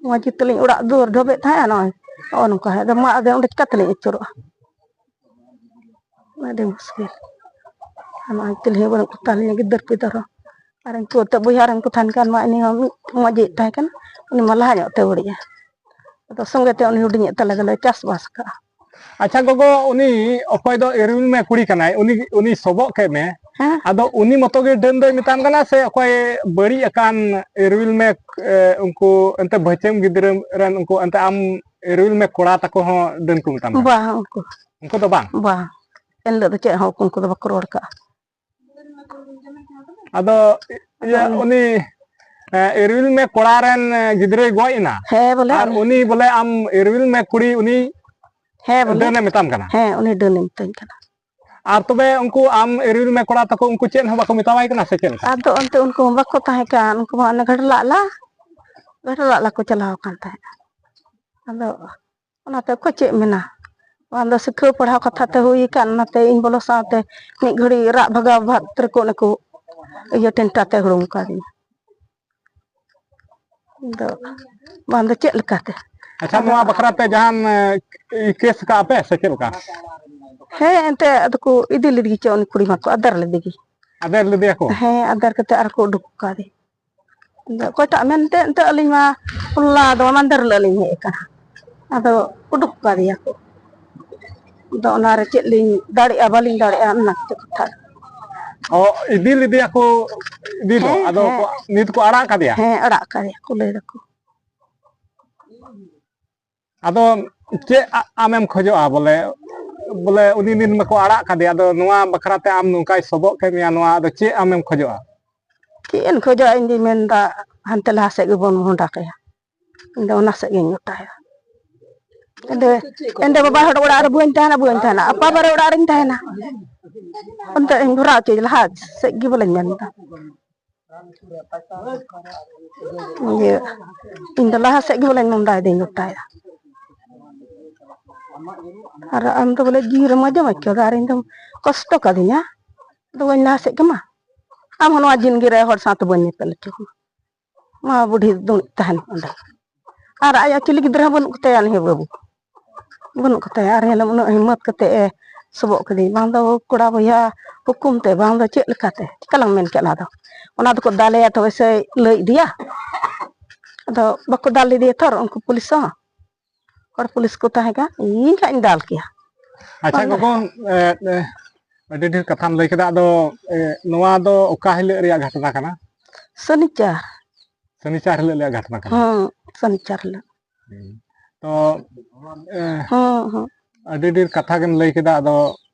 ᱢᱚᱡᱽ ᱜᱮ ᱛᱟᱹᱞᱤᱧ ᱚᱲᱟᱜ ᱫᱩᱣᱟᱹᱨ ᱰᱷᱚᱵᱮᱫ ᱛᱟᱦᱮᱸᱫ, ᱱᱚᱜᱼᱚᱭ ᱱᱚᱜᱼᱚ ᱱᱚᱝᱠᱟ᱾ ᱟᱫᱚ ᱢᱟ ᱟᱫᱚ ᱚᱸᱰᱮ ᱪᱤᱠᱟ ᱛᱮᱞᱤᱧ ᱟᱹᱪᱩᱨᱚᱜᱼᱟ? ᱟᱹᱰᱤ ᱢᱩᱥᱠᱤᱞ᱾ ᱟᱨ ᱱᱚᱜᱼᱚᱭ ᱛᱤᱞᱦᱤ ᱵᱟᱹᱱᱩᱜ ᱠᱚ ᱛᱟᱞᱤᱧᱟ ᱜᱤᱫᱟᱹᱨ ᱯᱤᱫᱟᱹᱨ ᱦᱚᱸ᱾ ᱟᱨ ᱩᱱᱠᱩ ᱮᱱᱛᱮ ᱵᱚᱭᱦᱟ ᱨᱮᱱ ᱠᱚ ᱛᱟᱦᱮᱱ ᱠᱷᱟᱱ ᱢᱟ, ᱩᱱᱤ ᱦᱚᱸ ᱢᱤᱫ ᱢᱚᱡᱽ ᱜᱮ ᱛᱟᱦᱮᱸ ᱠᱟᱱᱟ, ᱩᱱᱤ ᱢᱟ ᱞᱟᱦᱟ ᱧᱚᱜ ᱛᱮ ᱵᱟᱹᱲᱤᱡᱼᱟ᱾ ᱟᱫᱚ ᱥᱚᱸᱜᱮ ᱛᱮ ᱩᱱᱤ ᱦᱩᱰᱤᱧᱤᱡ ᱛᱟᱞᱮ ᱫᱚᱞᱮ ᱪᱟᱥᱵᱟᱥ ᱠᱟᱜᱼᱟ᱾ ᱟᱪᱪᱷᱟ ᱜᱚᱜᱚ, ᱩᱱᱤ ᱚᱠᱚᱭ ᱫᱚ ᱮᱨᱩᱞ ᱢᱮ ᱠᱩᱲᱤ ᱠᱟᱱᱟᱭ, ᱩᱱᱤ, ᱩᱱᱤ ᱥᱚᱵᱚᱜ ᱠᱮᱫ ᱢᱮ, ᱦᱮᱸ? ᱟᱫᱚ ᱩᱱᱤ ᱢᱚᱛᱚ ᱜᱮ ᱰᱟᱹᱱ ᱫᱚᱭ ᱢᱮᱛᱟᱢ ᱠᱟᱱᱟ ᱥᱮ ᱚᱠᱚᱭ ᱵᱟᱹᱲᱤᱡ ᱟᱠᱟᱱ ᱮᱨᱩᱞ ᱢᱮ, ᱮ, ᱩᱱᱠᱩ ᱮᱱᱛᱮ ᱵᱷᱟᱹᱪᱟᱹᱢ ᱜᱤᱫᱽᱨᱟᱹ ᱨᱮᱱ ᱩᱱᱠᱩ ᱮᱱᱛᱮ ᱟᱢ ᱮᱨᱩᱞ ᱢᱮ ᱠᱚᱲᱟ ᱛᱟᱠᱚ ᱦᱚᱸ ᱰᱟᱹᱱ ᱠᱚ ᱢᱮᱛᱟᱢ ᱠᱟᱱᱟ? ᱵᱟᱝ, ᱩᱱᱠᱩ ᱩᱱᱠᱩ ᱫᱚ ᱵᱟᱝ? ᱵᱟᱝ, ᱮᱱᱦᱤᱞᱳᱜ ᱫᱚ ᱪᱮᱫ ᱦᱚᱸ ᱩᱱᱠᱩ ᱫᱚ ᱵᱟᱠᱚ ᱨᱚᱲ ᱠᱟᱜᱼᱟ᱾ ᱟᱫᱚ ᱤᱭᱟᱹ, ᱟᱫᱚ ᱩᱱᱤ ᱩᱱᱤ, ᱮ, ᱮᱨᱩᱞ ᱢᱮ ᱠᱚᱲᱟ ᱨᱮᱱ, ᱮ, ᱜᱤᱫᱽᱨᱟᱹᱭ ᱜᱚᱡ ᱮᱱᱟ᱾ ᱦᱮᱸ, ᱵᱚᱞᱮ ᱟᱨ ᱩᱱᱤ ᱩᱱᱤ ᱵᱚᱞᱮ ᱟᱢ ᱮᱨᱩᱞ ᱢᱮ ᱠᱩᱲᱤ ᱩᱱᱤ ᱦᱮᱸ, ᱵᱚᱞᱮ᱾ ᱰᱟᱹᱱᱮ ᱢᱮᱛᱟᱢ ᱠᱟᱱᱟ᱾ ᱦᱮᱸ, ᱩᱱᱤ ᱰᱟᱹᱱᱮ ᱢᱤᱛᱟᱹᱧ ᱠᱟᱱᱟ᱾ ᱟᱨ ᱛᱚᱵᱮ ᱩᱱᱠᱩ ᱟᱢ ᱮᱨᱩᱞ ᱢᱮ ᱠᱚᱲᱟ ᱛᱟᱠᱚ ᱩᱱᱠᱩ ᱪᱮᱫ ᱦᱚᱸ ᱵᱟᱠᱚ ᱢᱮᱛᱟᱣᱟᱭ ᱠᱟᱱᱟ ᱥᱮ ᱪᱮᱫ ᱞᱮᱠᱟ? ᱟᱫᱚ ᱚᱱᱛᱮ ᱩᱱᱠᱩ ᱦᱚᱸ ᱵᱟᱠᱚ ᱛᱟᱦᱮᱸ ᱠᱟᱱ, ᱩᱱᱠᱩ ᱢᱟ ᱚᱱᱮ ᱜᱷᱟᱴᱞᱟᱜ ᱞᱟ, ᱜᱷᱟᱴᱞᱟᱜ ᱞᱟ ᱠᱚ ᱪᱟᱞᱟᱣ ᱟᱠᱟᱱ ᱛᱟᱦᱮᱸᱫ᱾ ᱟᱫᱚ ᱚᱱᱟᱛᱮ ᱚᱠᱚᱭ ᱪᱮᱫ ᱢᱮᱱᱟ? ᱵᱟᱝ ᱫᱚ ᱥᱤᱠᱷᱟᱹᱣ ᱯᱟᱲᱦᱟᱣ ᱠᱟᱛᱷᱟ ᱛᱮ ᱦᱩᱭ ᱟᱠᱟᱱ, ᱚᱱᱟᱛᱮ ᱤᱧ ᱵᱚᱞᱚ ᱥᱟᱶᱛᱮ ᱢᱤᱫ ᱜᱷᱟᱹᱲᱤᱡ ᱨᱟᱜ ᱵᱷᱟᱜᱟᱣ ᱵᱷᱟᱜ ᱛᱟᱹᱨᱠᱚ ᱱᱩᱠᱩ ᱤᱭᱟᱹ ᱴᱮᱱᱴᱟ ᱛᱮ ᱦᱩᱲᱩᱝ ᱠᱟᱫᱤᱧᱟ᱾ ᱟᱫᱚ ᱵᱟᱝ ᱫᱚ ᱪᱮᱫ ᱞᱮᱠᱟᱛᱮ? ᱟᱪᱪᱷᱟ, ᱟᱫᱚ ᱱᱚᱣᱟ ᱵᱟᱠᱷᱨᱟ ᱛᱮ ᱡᱟᱦᱟᱱ, ᱮ, ᱠᱮᱥ ᱠᱟᱜᱼᱟ ᱯᱮ ᱥᱮ ᱪᱮᱫ ᱞᱮᱠᱟ? ᱦᱮᱸ, ᱮᱱᱛᱮ ᱟᱫᱚ ᱠᱚ ᱤᱫᱤ ᱞᱮᱫᱮ ᱜᱮ ᱪᱚ, ᱩᱱᱤ ᱠᱩᱲᱤ ᱢᱟᱠᱚ ᱟᱫᱮᱨ ᱞᱮᱫᱮ ᱜᱮ᱾ ᱟᱫᱮᱨ ᱞᱮᱫᱮᱭᱟᱠᱚ? ᱦᱮᱸ, ᱟᱫᱮᱨ ᱠᱟᱛᱮ ᱟᱨ ᱠᱚ ᱩᱰᱩᱠ ᱠᱟᱫᱮ᱾ ᱟᱫᱚ ᱚᱠᱚᱭᱴᱟᱜ ᱢᱮᱱᱛᱮ ᱮᱱᱛᱮ ᱟᱹᱞᱤᱧ ᱢᱟ ᱦᱚᱞᱟ ᱫᱚ ᱢᱟᱸᱫᱮᱨ ᱦᱤᱞᱳᱜ ᱞᱤᱧ ᱦᱮᱡ ᱟᱠᱟᱱᱟ, ᱟᱫᱚ ᱩᱰᱩᱠ ᱠᱟᱫᱮᱭᱟ ᱠᱚ᱾ ᱟᱫᱚ ᱚᱱᱟᱨᱮ ᱪᱮᱫ ᱞᱤᱧ ᱫᱟᱲᱮᱭᱟᱜᱼᱟ, ᱵᱟᱹᱞᱤᱧ ᱫᱟᱲᱮᱭᱟᱜᱼᱟ, ᱚᱱᱟ ᱠᱚᱛᱮ ᱠᱟᱛᱷᱟ᱾ ᱚ, ᱤᱫᱤ ᱞᱮᱫᱮᱭᱟ ᱠᱚ, ᱤᱫᱤ ᱫᱚ, ᱦᱮᱸ, ᱟᱫᱚ ᱦᱮᱸ᱾ ᱠᱚ, ᱱᱤᱛ ᱠᱚ ᱟᱲᱟᱜ ᱠᱟᱫᱮᱭᱟ? ᱦᱮᱸ, ᱟᱲᱟᱜ ᱠᱟᱫᱮᱭᱟ ᱠᱚ, ᱞᱟᱹᱭ ᱫᱟᱠᱚ᱾ ᱟᱫᱚ ᱪᱮᱫ ᱟ-, ᱟᱢᱮᱢ ᱠᱷᱚᱡᱚᱜᱼᱟ ᱵᱚᱞᱮ, ᱵᱚᱞᱮ ᱩᱱᱤ ᱱᱤᱱ ᱢᱟᱠᱚ ᱟᱲᱟᱜ ᱠᱟᱫᱮᱭᱟ, ᱟᱫᱚ ᱱᱚᱣᱟ ᱵᱟᱠᱷᱨᱟ ᱛᱮ ᱟᱢ ᱱᱚᱝᱠᱟᱭ ᱥᱚᱵᱚᱜ ᱠᱮᱫ ᱢᱮᱭᱟ, ᱱᱚᱣᱟ ᱟᱫᱚ ᱪᱮᱫ ᱟᱢᱮᱢ ᱠᱷᱚᱡᱚᱜᱼᱟ? ᱪᱮᱫ ᱮᱢ ᱠᱷᱚᱡᱚᱜᱼᱟ? ᱤᱧ ᱫᱩᱧ ᱢᱮᱱᱫᱟ ᱦᱟᱱᱛᱮ ᱞᱟᱦᱟ ᱥᱮᱫ ᱜᱮᱵᱚᱱ ᱢᱚᱦᱰᱟ ᱠᱟᱭᱟ, ᱤᱧ ᱫᱚ ᱚᱱᱟ ᱥᱮᱫ ᱜᱤᱧ ᱜᱚᱴᱟᱭᱟ᱾ ᱮᱸᱰᱮ ᱮᱸᱰᱮ ᱵᱟᱵᱟ ᱦᱚᱲ ᱚᱲᱟᱜ ᱨᱮ ᱵᱟᱹᱧ ᱛᱟᱦᱮᱱᱟ, ᱵᱟᱹᱧ ᱛᱟᱦᱮᱱᱟ, ᱟᱯᱟ ᱵᱟᱨᱮ ᱚᱲᱟᱜ ᱨᱤᱧ ᱛᱟᱦᱮᱱᱟ᱾ ᱚᱱᱛᱮ ᱤᱧ ᱵᱷᱚᱨᱟᱣ ᱦᱚᱪᱚᱭ ᱞᱟᱦᱟ ᱥᱮᱫ ᱜᱮ ᱵᱚᱞᱮᱧ ᱢᱮᱱ ᱮᱫᱟ᱾ ᱤᱭᱟᱹ, ᱤᱧ ᱫᱚ ᱞᱟᱦᱟ ᱥᱮᱫ ᱜᱮ ᱵᱚᱞᱮᱧ ᱢᱚᱱᱫᱟᱭᱮᱫᱟᱹᱧ ᱜᱚᱴᱟᱭᱟ᱾ ᱟᱨ ᱟᱢ ᱫᱚ ᱵᱚᱞᱮ ᱡᱤᱣᱤ ᱨᱮ ᱢᱚᱡᱮᱢ ᱟᱹᱭᱠᱟᱹᱣ ᱫᱟ, ᱟᱨ ᱤᱧ ᱫᱚᱢ ᱠᱚᱥᱴᱚ ᱠᱟᱫᱤᱧᱟ᱾ ᱟᱫᱚ ᱵᱟᱹᱧ ᱞᱟᱦᱟ ᱥᱮᱫ ᱠᱟᱢᱟ᱾ ᱟᱢ ᱦᱚᱸ ᱱᱚᱣᱟ ᱡᱤᱱᱫᱮᱜᱤ ᱨᱮ ᱦᱚᱲ ᱥᱟᱶᱛᱮ ᱵᱟᱹᱧ ᱧᱮᱯᱮᱞ ᱦᱚᱪᱚ ᱠᱟᱢᱟ᱾ ᱢᱟ ᱵᱩᱰᱷᱤ ᱫᱩᱲᱩᱵ ᱛᱟᱦᱮᱱ ᱚᱸᱰᱮ᱾ ᱟᱨ ᱟᱭᱟᱜ ᱪᱤᱞᱤ ᱜᱤᱫᱽᱨᱟᱹ ᱦᱚᱸ ᱵᱟᱹᱱᱩᱜ ᱠᱚᱛᱟᱭᱟ, ᱱᱤᱭᱟᱹ ᱵᱟᱹᱵᱩ᱾ ᱵᱟᱹᱱᱩᱜ ᱠᱚᱛᱟᱭᱟ᱾ ᱟᱨ ᱧᱮᱞᱟᱢ ᱩᱱᱟᱹᱜ ᱦᱤᱢᱢᱚᱛ ᱠᱟᱛᱮ ᱮ ᱥᱚᱵᱚᱜ ᱠᱤᱫᱤᱧ᱾ ᱵᱟᱝ ᱫᱚ ᱠᱚᱲᱟ ᱵᱚᱭᱦᱟ ᱦᱩᱠᱩᱢ ᱛᱮ, ᱵᱟᱝ ᱫᱚ ᱪᱮᱫ ᱞᱮᱠᱟᱛᱮ, ᱪᱤᱠᱟ ᱞᱟᱝ ᱢᱮᱱ ᱠᱮᱫ ᱚᱱᱟ ᱫᱚ? ᱚᱱᱟ ᱫᱚᱠᱚ ᱫᱟᱞᱮᱭᱟ ᱛᱚᱵᱮ ᱥᱮ ᱞᱟᱹᱭ ᱤᱫᱤᱭᱟ? ᱟᱫᱚ ᱵᱟᱠᱚ ᱫᱟᱞ ᱞᱮᱫᱮᱭᱟ ᱛᱚ ᱩᱱᱠᱩ ᱯᱩᱞᱤᱥ ᱦᱚᱸ᱾ ᱦᱚᱲ ᱯᱩᱞᱤᱥ ᱠᱚ ᱛᱟᱦᱮᱸ ᱠᱟᱱ, ᱤᱧ ᱦᱟᱸᱜ ᱤᱧ ᱫᱟᱞ ᱠᱮᱭᱟ᱾ ᱟᱪᱪᱷᱟ ᱵᱟᱝ ᱫᱚ᱾ ᱜᱚᱜᱚ, ᱮ, ᱮ, ᱟᱹᱰᱤ ᱰᱷᱮᱨ ᱠᱟᱛᱷᱟᱢ ᱞᱟᱹᱭ ᱠᱮᱫᱟ᱾ ᱟᱫᱚ, ᱮ, ᱱᱚᱣᱟ ᱫᱚ ᱚᱠᱟ ᱦᱤᱞᱳᱜ ᱨᱮᱭᱟᱜ ᱜᱷᱚᱴᱚᱱᱟ ᱠᱟᱱᱟ? ᱥᱚᱱᱤᱪᱟᱨ᱾ ᱥᱚᱱᱤᱪᱟᱨ ᱦᱤᱞᱳᱜ ᱨᱮᱭᱟᱜ ᱜᱷᱚᱴᱚᱱᱟ ᱠᱟᱱᱟ? ᱦᱮᱸ, ᱥᱚᱱᱤᱪᱟᱨ ᱦᱤᱞᱳᱜ᱾ ᱦᱩᱸ᱾ ᱛᱚ, ᱮ, ᱦᱮᱸ, ᱦᱮᱸ᱾ ᱟᱹᱰᱤ ᱰᱷᱮᱨ ᱠᱟᱛᱷᱟ ᱜᱮᱢ ᱞᱟᱹᱭ ᱠᱮᱫᱟ᱾ ᱟᱫᱚ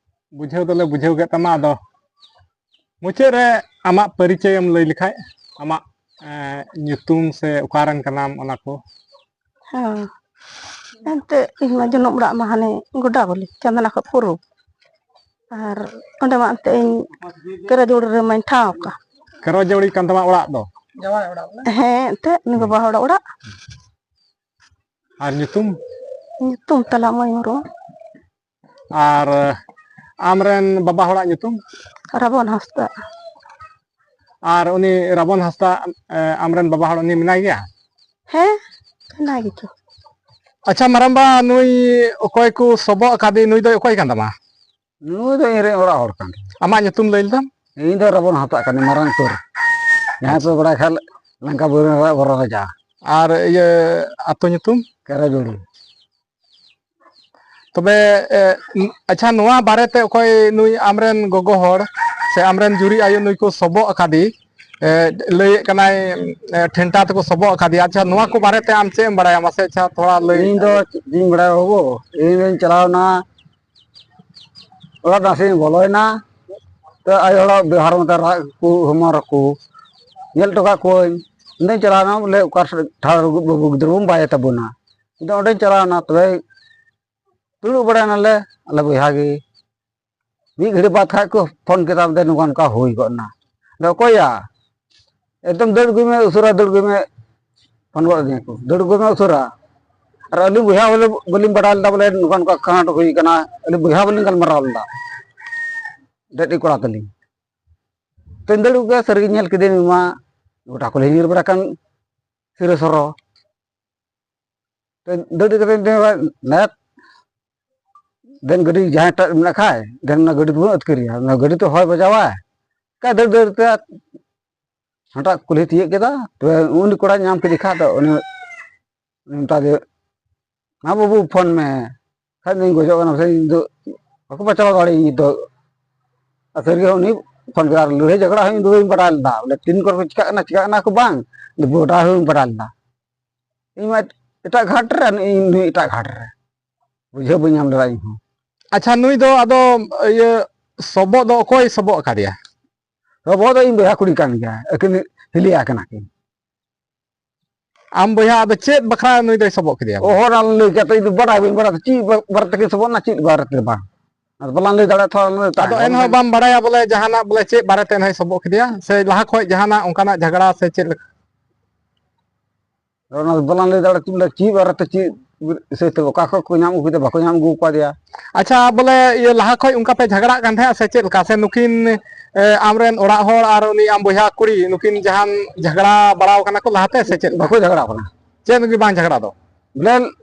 ᱵᱩᱡᱷᱟᱹᱣ ᱫᱚᱞᱮ ᱵᱩᱡᱷᱟᱹᱣ ᱠᱮᱫ ᱛᱟᱢᱟ᱾ ᱟᱫᱚ ᱢᱩᱪᱟᱹᱫ ᱨᱮ ᱟᱢᱟᱜ ᱯᱚᱨᱤᱪᱚᱭ ᱮᱢ ᱞᱟᱹᱭ ᱞᱮᱠᱷᱟᱡ, ᱟᱢᱟᱜ, ᱮ, ᱧᱩᱛᱩᱢ ᱥᱮ ᱚᱠᱟᱨᱮᱱ ᱠᱟᱱᱟᱢ, ᱚᱱᱟ ᱠᱚ᱾ ᱦᱮᱸ, ᱮᱱᱛᱮᱫ ᱤᱧ ᱢᱟ ᱡᱚᱱᱚᱢ ᱚᱲᱟᱜ ᱢᱟ ᱦᱟᱱᱮ ᱜᱚᱰᱟ ᱵᱚᱞᱮ, ᱪᱟᱸᱫᱱᱟ ᱠᱷᱚᱱ ᱯᱩᱨᱩᱵ᱾ ᱟᱨ ᱚᱸᱰᱮ ᱢᱟ ᱮᱱᱛᱮᱫ ᱤᱧ ᱠᱮᱨᱟᱡᱳᱲ ᱨᱮᱢᱟᱧ ᱴᱷᱟᱶ ᱟᱠᱟᱱ᱾ ᱠᱮᱨᱟᱡᱳᱲᱤ ᱠᱟᱱ ᱛᱟᱢᱟ ᱚᱲᱟᱜ ᱫᱚ? ᱦᱮᱸ, ᱮᱱᱛᱮᱫ ᱩᱱᱤ ᱵᱟᱵᱟ ᱦᱚᱲ ᱚᱲᱟᱜ᱾ ᱟᱨ ᱧᱩᱛᱩᱢ? ᱧᱩᱛᱩᱢ ᱛᱟᱞᱟ ᱢᱟᱹᱭ ᱢᱩᱨᱢᱩ᱾ ᱟᱨ ᱟᱢᱨᱮᱱ ᱵᱟᱵᱟ ᱦᱚᱲᱟᱜ ᱧᱩᱛᱩᱢ? ᱨᱟᱵᱚᱱ ᱦᱟᱸᱥᱫᱟ᱾ ᱟᱨ ᱩᱱᱤ ᱨᱟᱵᱚᱱ ᱦᱟᱸᱥᱫᱟ, ᱮ, ᱟᱢᱨᱮᱱ ᱵᱟᱵᱟ ᱦᱚᱲ ᱩᱱᱤ ᱢᱮᱱᱟᱭ ᱜᱮᱭᱟ? ᱦᱮᱸ, ᱢᱮᱱᱟᱭ ᱜᱮᱪᱚ᱾ ᱟᱪᱪᱷᱟ ᱢᱟᱨᱟᱝᱵᱟ, ᱱᱩᱭ ᱚᱠᱚᱭ ᱠᱚ ᱥᱚᱵᱚᱜ ᱟᱠᱟᱫᱮ, ᱱᱩᱭ ᱫᱚ ᱚᱠᱚᱭ ᱠᱟᱱ ᱛᱟᱢᱟ? ᱱᱩᱭ ᱫᱚ ᱤᱧ ᱨᱮᱱ ᱚᱲᱟᱜ ᱦᱚᱲ ᱠᱟᱱ ᱛᱤᱧᱟ᱾ ᱟᱢᱟᱜ ᱧᱩᱛᱩᱢ ᱞᱟᱹᱭ ᱞᱮᱫᱟᱢ? ᱤᱧ ᱫᱚ ᱨᱟᱵᱚᱱ ᱦᱟᱸᱥᱫᱟᱜ ᱠᱟᱹᱱᱟᱹᱧ, ᱢᱟᱨᱟᱝ ᱩᱛᱟᱹᱨ᱾ ᱡᱟᱦᱟᱸᱭ ᱯᱮ ᱵᱟᱲᱟᱭ ᱠᱷᱟᱱ ᱞᱟᱝᱠᱟ ᱵᱩᱨᱩ ᱨᱮᱱᱟᱜ ᱵᱚᱨᱚ ᱨᱟᱡᱟ᱾ ᱟᱨ ᱤᱭᱟᱹ, ᱟᱛᱳ ᱧᱩᱛᱩᱢ? ᱠᱮᱨᱟᱡᱩᱲᱤ᱾ ᱛᱚᱵᱮ, ᱮ, ᱟᱪᱪᱷᱟ, ᱱᱚᱣᱟ ᱵᱟᱨᱮᱛᱮ ᱚᱠᱚᱭ ᱱᱩᱭ ᱟᱢᱨᱮᱱ ᱜᱚᱜᱚ ᱦᱚᱲ ᱥᱮ ᱟᱢᱨᱮᱱ ᱡᱩᱨᱤ ᱟᱭᱳ ᱱᱩᱭ ᱠᱚ ᱥᱚᱵᱚᱜ ᱟᱠᱟᱫᱮ, ᱮ, ᱞᱟᱹᱭᱮᱫ ᱠᱟᱱᱟᱭ, ᱮ, ᱴᱷᱮᱱᱴᱟ ᱛᱮᱠᱚ ᱥᱚᱵᱚᱜ ᱟᱠᱟᱫᱮᱭᱟ᱾ ᱟᱪᱪᱷᱟ, ᱱᱚᱣᱟ ᱠᱚ ᱵᱟᱨᱮᱛᱮ ᱟᱢ ᱪᱮᱫ ᱮᱢ ᱵᱟᱲᱟᱭᱟ? ᱢᱟᱥᱮ, ᱟᱪᱪᱷᱟ, ᱛᱷᱚᱲᱟ ᱞᱟᱹᱭ᱾ ᱤᱧ ᱫᱚ ᱪᱮᱫ ᱤᱧ ᱵᱟᱲᱟᱭᱟ ᱵᱟᱹᱵᱩ, ᱤᱧ ᱫᱚᱧ ᱪᱟᱞᱟᱣᱱᱟ ᱚᱲᱟᱜ ᱱᱟᱥᱮᱧ ᱵᱚᱞᱚᱭᱮᱱᱟ, ᱛᱚ ᱟᱭᱳ ᱦᱚᱲᱟᱜ ᱵᱮᱣᱦᱟᱨ ᱢᱚᱛᱚ ᱨᱟᱜ ᱠᱚ ᱦᱚᱢᱚᱨ ᱟᱠᱚ ᱧᱮᱞ ᱦᱚᱴᱚ ᱠᱟᱜ ᱠᱚᱣᱟᱹᱧ᱾ ᱤᱧ ᱫᱚᱧ ᱪᱟᱞᱟᱣᱱᱟ ᱵᱚᱞᱮ ᱚᱠᱟ ᱥᱮᱫ ᱴᱷᱟᱶ ᱨᱮ ᱵᱟᱹᱵᱩ ᱜᱤᱫᱽᱨᱟᱹ ᱵᱚᱱ ᱵᱟᱭᱮ ᱛᱟᱵᱚᱱᱟ᱾ ᱤᱧ ᱫᱚ ᱚᱸᱰᱮᱧ ᱪᱟᱞᱟᱣᱱᱟ, ᱛᱚᱵᱮ ᱫᱩᱲᱩᱵ ᱵᱟᱲᱟᱭᱱᱟᱞᱮ ᱟᱞᱮ ᱵᱚᱭᱦᱟ ᱜᱮ᱾ ᱢᱤᱫ ᱜᱷᱟᱹᱲᱤ ᱵᱟᱫᱽ ᱠᱷᱟᱡ ᱠᱚ ᱯᱷᱳᱱ ᱠᱮᱫᱟ, ᱢᱮᱱᱫᱟ, "ᱱᱚᱝᱠᱟ ᱱᱚᱝᱠᱟ ᱦᱩᱭ ᱜᱚᱫ ᱮᱱᱟ᱾" ᱟᱫᱚ, "ᱚᱠᱚᱭᱭᱟ?" "ᱮᱠᱫᱚᱢ ᱫᱟᱹᱲ ᱟᱹᱜᱩᱭ ᱢᱮ, ᱩᱥᱟᱹᱨᱟ ᱫᱟᱹᱲ ᱟᱹᱜᱩᱭ ᱢᱮ, ᱯᱷᱳᱱ ᱜᱚᱫ ᱟᱹᱫᱤᱧᱟ ᱠᱚ, ᱫᱟᱹᱲ ᱟᱹᱜᱩᱭ ᱢᱮ ᱩᱥᱟᱹᱨᱟ᱾" ᱟᱨ ᱟᱹᱞᱤᱧ ᱵᱚᱭᱦᱟ ᱵᱚᱞᱮ ᱵᱟᱹᱞᱤᱧ ᱵᱟᱰᱟᱭ ᱞᱮᱫᱟ ᱵᱚᱞᱮ ᱱᱚᱝᱠᱟ ᱱᱚᱝᱠᱟ ᱠᱟᱸᱰ ᱦᱩᱭ ᱠᱟᱱᱟ, ᱟᱹᱞᱤᱧ ᱵᱚᱭᱦᱟ ᱵᱟᱹᱞᱤᱧ ᱜᱟᱞᱢᱟᱨᱟᱣ ᱞᱮᱫᱟ, ᱰᱮᱰ ᱠᱚᱲᱟ ᱛᱟᱹᱞᱤᱧ᱾ ᱛᱮᱧ ᱫᱟᱹᱲ ᱟᱹᱜᱩ ᱠᱮᱫᱟ, ᱥᱟᱹᱨᱤ ᱜᱮ ᱧᱮᱞ ᱠᱮᱫᱮᱭᱟᱹᱧ ᱢᱟ ᱜᱚᱴᱟ ᱠᱩᱞᱦᱤ ᱧᱤᱨ ᱵᱟᱲᱟ ᱠᱟᱱ ᱥᱤᱨᱟᱹ ᱥᱚᱨᱚ᱾ ᱛᱮ ᱫᱟᱹᱲ ᱠᱟᱛᱮ ᱫᱮᱱ ᱫᱮᱱ ᱜᱟᱹᱰᱤ ᱡᱟᱦᱟᱸᱭ ᱴᱟᱜ ᱢᱮᱱᱟᱜ ᱠᱷᱟᱡ, ᱫᱮᱱ ᱚᱱᱟ ᱜᱟᱹᱰᱤ ᱫᱚᱵᱚᱱ ᱟᱹᱛᱠᱤᱨᱮᱭᱟ, ᱚᱱᱟ ᱜᱟᱹᱰᱤ ᱛᱚ ᱦᱚᱭ ᱵᱟᱡᱟᱣᱟᱭ᱾ ᱠᱟ ᱫᱟᱹᱲ ᱫᱟᱹᱲ ᱛᱮ ᱦᱟᱱᱴᱟᱜ ᱠᱩᱞᱦᱤ ᱛᱤᱭᱟᱹᱜ ᱠᱮᱫᱟ᱾ ᱛᱚᱵᱮ ᱩᱱᱤ ᱠᱚᱲᱟ ᱧᱟᱢ ᱠᱮᱫᱮ ᱠᱷᱟᱡ ᱫᱚ ᱩᱱᱤ ᱢᱮᱛᱟ ᱫᱮ, "ᱢᱟ ᱵᱟᱹᱵᱩ ᱯᱷᱳᱱ ᱢᱮ, ᱠᱷᱟᱡ ᱫᱚᱧ ᱜᱚᱡᱚᱜ ᱠᱟᱱᱟ, ᱥᱮ ᱤᱧ ᱫᱚ ᱵᱟᱠᱚ ᱵᱟᱧᱪᱟᱣ ᱫᱟᱲᱮᱭᱟᱹᱧ ᱱᱤᱛᱚᱜ᱾" ᱟᱨ ᱥᱟᱹᱨᱤ ᱜᱮ ᱩᱱᱤ ᱯᱷᱳᱱ ᱠᱮᱫᱟ, ᱟᱨ ᱞᱟᱹᱲᱦᱟᱹᱭ ᱡᱷᱚᱜᱽᱲᱟ ᱦᱚᱸ ᱤᱧ ᱫᱚ ᱵᱟᱹᱧ ᱵᱟᱰᱟᱭ ᱞᱮᱫᱟ, ᱵᱚᱞᱮ ᱛᱤᱱ ᱠᱚᱨᱮ ᱠᱚ ᱪᱤᱠᱟᱜ ᱠᱟᱱᱟ, ᱪᱤᱠᱟᱜ ᱠᱟᱱᱟ ᱠᱚ ᱵᱟᱝ, ᱜᱚᱰᱟ ᱦᱚᱸ ᱵᱟᱹᱧ ᱵᱟᱰᱟᱭ ᱞᱮᱫᱟ᱾ ᱤᱧ ᱢᱟ ᱮᱴᱟᱜ ᱜᱷᱟᱴ ᱨᱮ, ᱱᱩᱭ ᱱᱩᱭ ᱮᱴᱟᱜ ᱜᱷᱟᱴ ᱨᱮ, ᱵᱩᱡᱷᱟᱹᱣ ᱵᱟᱹᱧ ᱧᱟᱢ ᱞᱮᱫᱟ ᱤᱧ ᱦᱚᱸ᱾ ᱟᱪᱪᱷᱟ, ᱱᱩᱭ ᱫᱚ ᱟᱫᱚ ᱤᱭᱟᱹ ᱥᱚᱵᱚᱜ ᱫᱚ ᱚᱠᱚᱭ ᱥᱚᱵᱚᱜ ᱟᱠᱟᱫᱮᱭᱟ? ᱥᱚᱵᱚᱜ ᱫᱚ ᱤᱧ ᱵᱚᱭᱦᱟ ᱠᱩᱲᱤ ᱠᱟᱱ ᱜᱮᱭᱟ, ᱟᱹᱠᱤᱱ ᱦᱤᱞᱤᱭᱟ ᱠᱟᱱᱟ ᱠᱤᱱ᱾ ᱟᱢ ᱵᱚᱭᱦᱟ ᱟᱫᱚ ᱪᱮᱫ ᱵᱟᱠᱷᱨᱟ ᱱᱩᱭ ᱫᱚᱭ ᱥᱚᱵᱚᱜ ᱠᱮᱫᱮᱭᱟ? ᱚᱦᱚᱨ ᱟᱞᱚ ᱞᱟᱹᱭ ᱠᱟᱛᱮ ᱤᱧ ᱫᱚ ᱵᱟᱰᱟᱭ ᱵᱟᱹᱧ ᱵᱟᱰᱟᱭ, ᱪᱮᱫ ᱵᱟᱨᱮ ᱛᱮᱠᱤᱱ ᱥᱚᱵᱚᱜ ᱱᱟ, ᱪᱮᱫ ᱵᱟᱨᱮ ᱛᱮ ᱵᱟᱝ᱾ ᱟᱫᱚ ᱵᱟᱞᱟᱝ ᱞᱟᱹᱭ ᱫᱟᱲᱮᱭᱟᱜ ᱛᱷᱚᱲᱟ ᱞᱟᱹᱭ ᱟᱫᱚ ᱛᱟᱭᱚᱢ ᱮᱱᱦᱚᱸ ᱵᱟᱢ ᱵᱟᱲᱟᱭᱟ ᱵᱚᱞᱮ ᱡᱟᱦᱟᱱᱟᱜ ᱵᱚᱞᱮ ᱪᱮᱫ ᱵᱟᱨᱮᱛᱮ ᱮᱱᱦᱚᱸᱭ ᱥᱚᱵᱚᱜ ᱠᱮᱫᱮᱭᱟ, ᱥᱮ ᱞᱟᱦᱟ ᱠᱷᱚᱡ ᱡᱟᱦᱟᱱᱟᱜ ᱚᱱᱠᱟᱱᱟᱜ ᱡᱷᱟᱜᱽᱲᱟ ᱥᱮ ᱪᱮᱫ ᱞᱮᱠᱟ? ᱚᱱᱟ ᱫᱚ ᱵᱟᱞᱟᱝ ᱞᱟᱹᱭ ᱫᱟᱲᱮᱭᱟᱜ ᱵᱚᱞᱮ ᱪᱮᱫ ᱵᱟᱨᱮᱛᱮ ᱪᱮᱫ ᱤᱥᱟᱹᱭ ᱛᱮ ᱚᱠᱟ ᱠᱷᱚᱡ ᱠᱚ ᱧᱟᱢ ᱟᱹᱜᱩ ᱠᱮᱫᱟ, ᱵᱟᱠᱚ ᱧᱟᱢ ᱟᱹᱜᱩ ᱟᱠᱟᱫᱮᱭᱟ᱾ ᱟᱪᱪᱷᱟ, ᱵᱚᱞᱮ ᱤᱭᱟᱹ ᱞᱟᱦᱟ ᱠᱷᱚᱡ ᱚᱱᱠᱟ ᱯᱮ ᱡᱷᱟᱜᱽᱲᱟᱜ ᱠᱟᱱ ᱛᱟᱦᱮᱸᱫ ᱥᱮ ᱪᱮᱫ ᱞᱮᱠᱟ? ᱥᱮ ᱱᱩᱠᱤᱱ, ᱮ, ᱟᱢᱨᱮᱱ ᱚᱲᱟᱜ ᱦᱚᱲ ᱟᱨ ᱩᱱᱤ ᱟᱢ ᱵᱚᱭᱦᱟ ᱠᱩᱲᱤ ᱱᱩᱠᱤᱱ ᱡᱟᱦᱟᱱ ᱡᱷᱟᱜᱽᱲᱟ ᱵᱟᱲᱟᱣ ᱠᱟᱱᱟ ᱠᱚ ᱞᱟᱦᱟᱛᱮ ᱥᱮ ᱪᱮᱫ ᱞᱮᱠᱟ? ᱵᱟᱠᱚ ᱡᱷᱟᱜᱽᱲᱟ ᱟᱠᱟᱱᱟ᱾ ᱪᱮᱫ ᱞᱟᱹᱜᱤᱫ ᱵᱟᱝ ᱡᱷᱟᱜᱽᱲᱟ ᱫᱚ? ᱵᱚᱞᱮ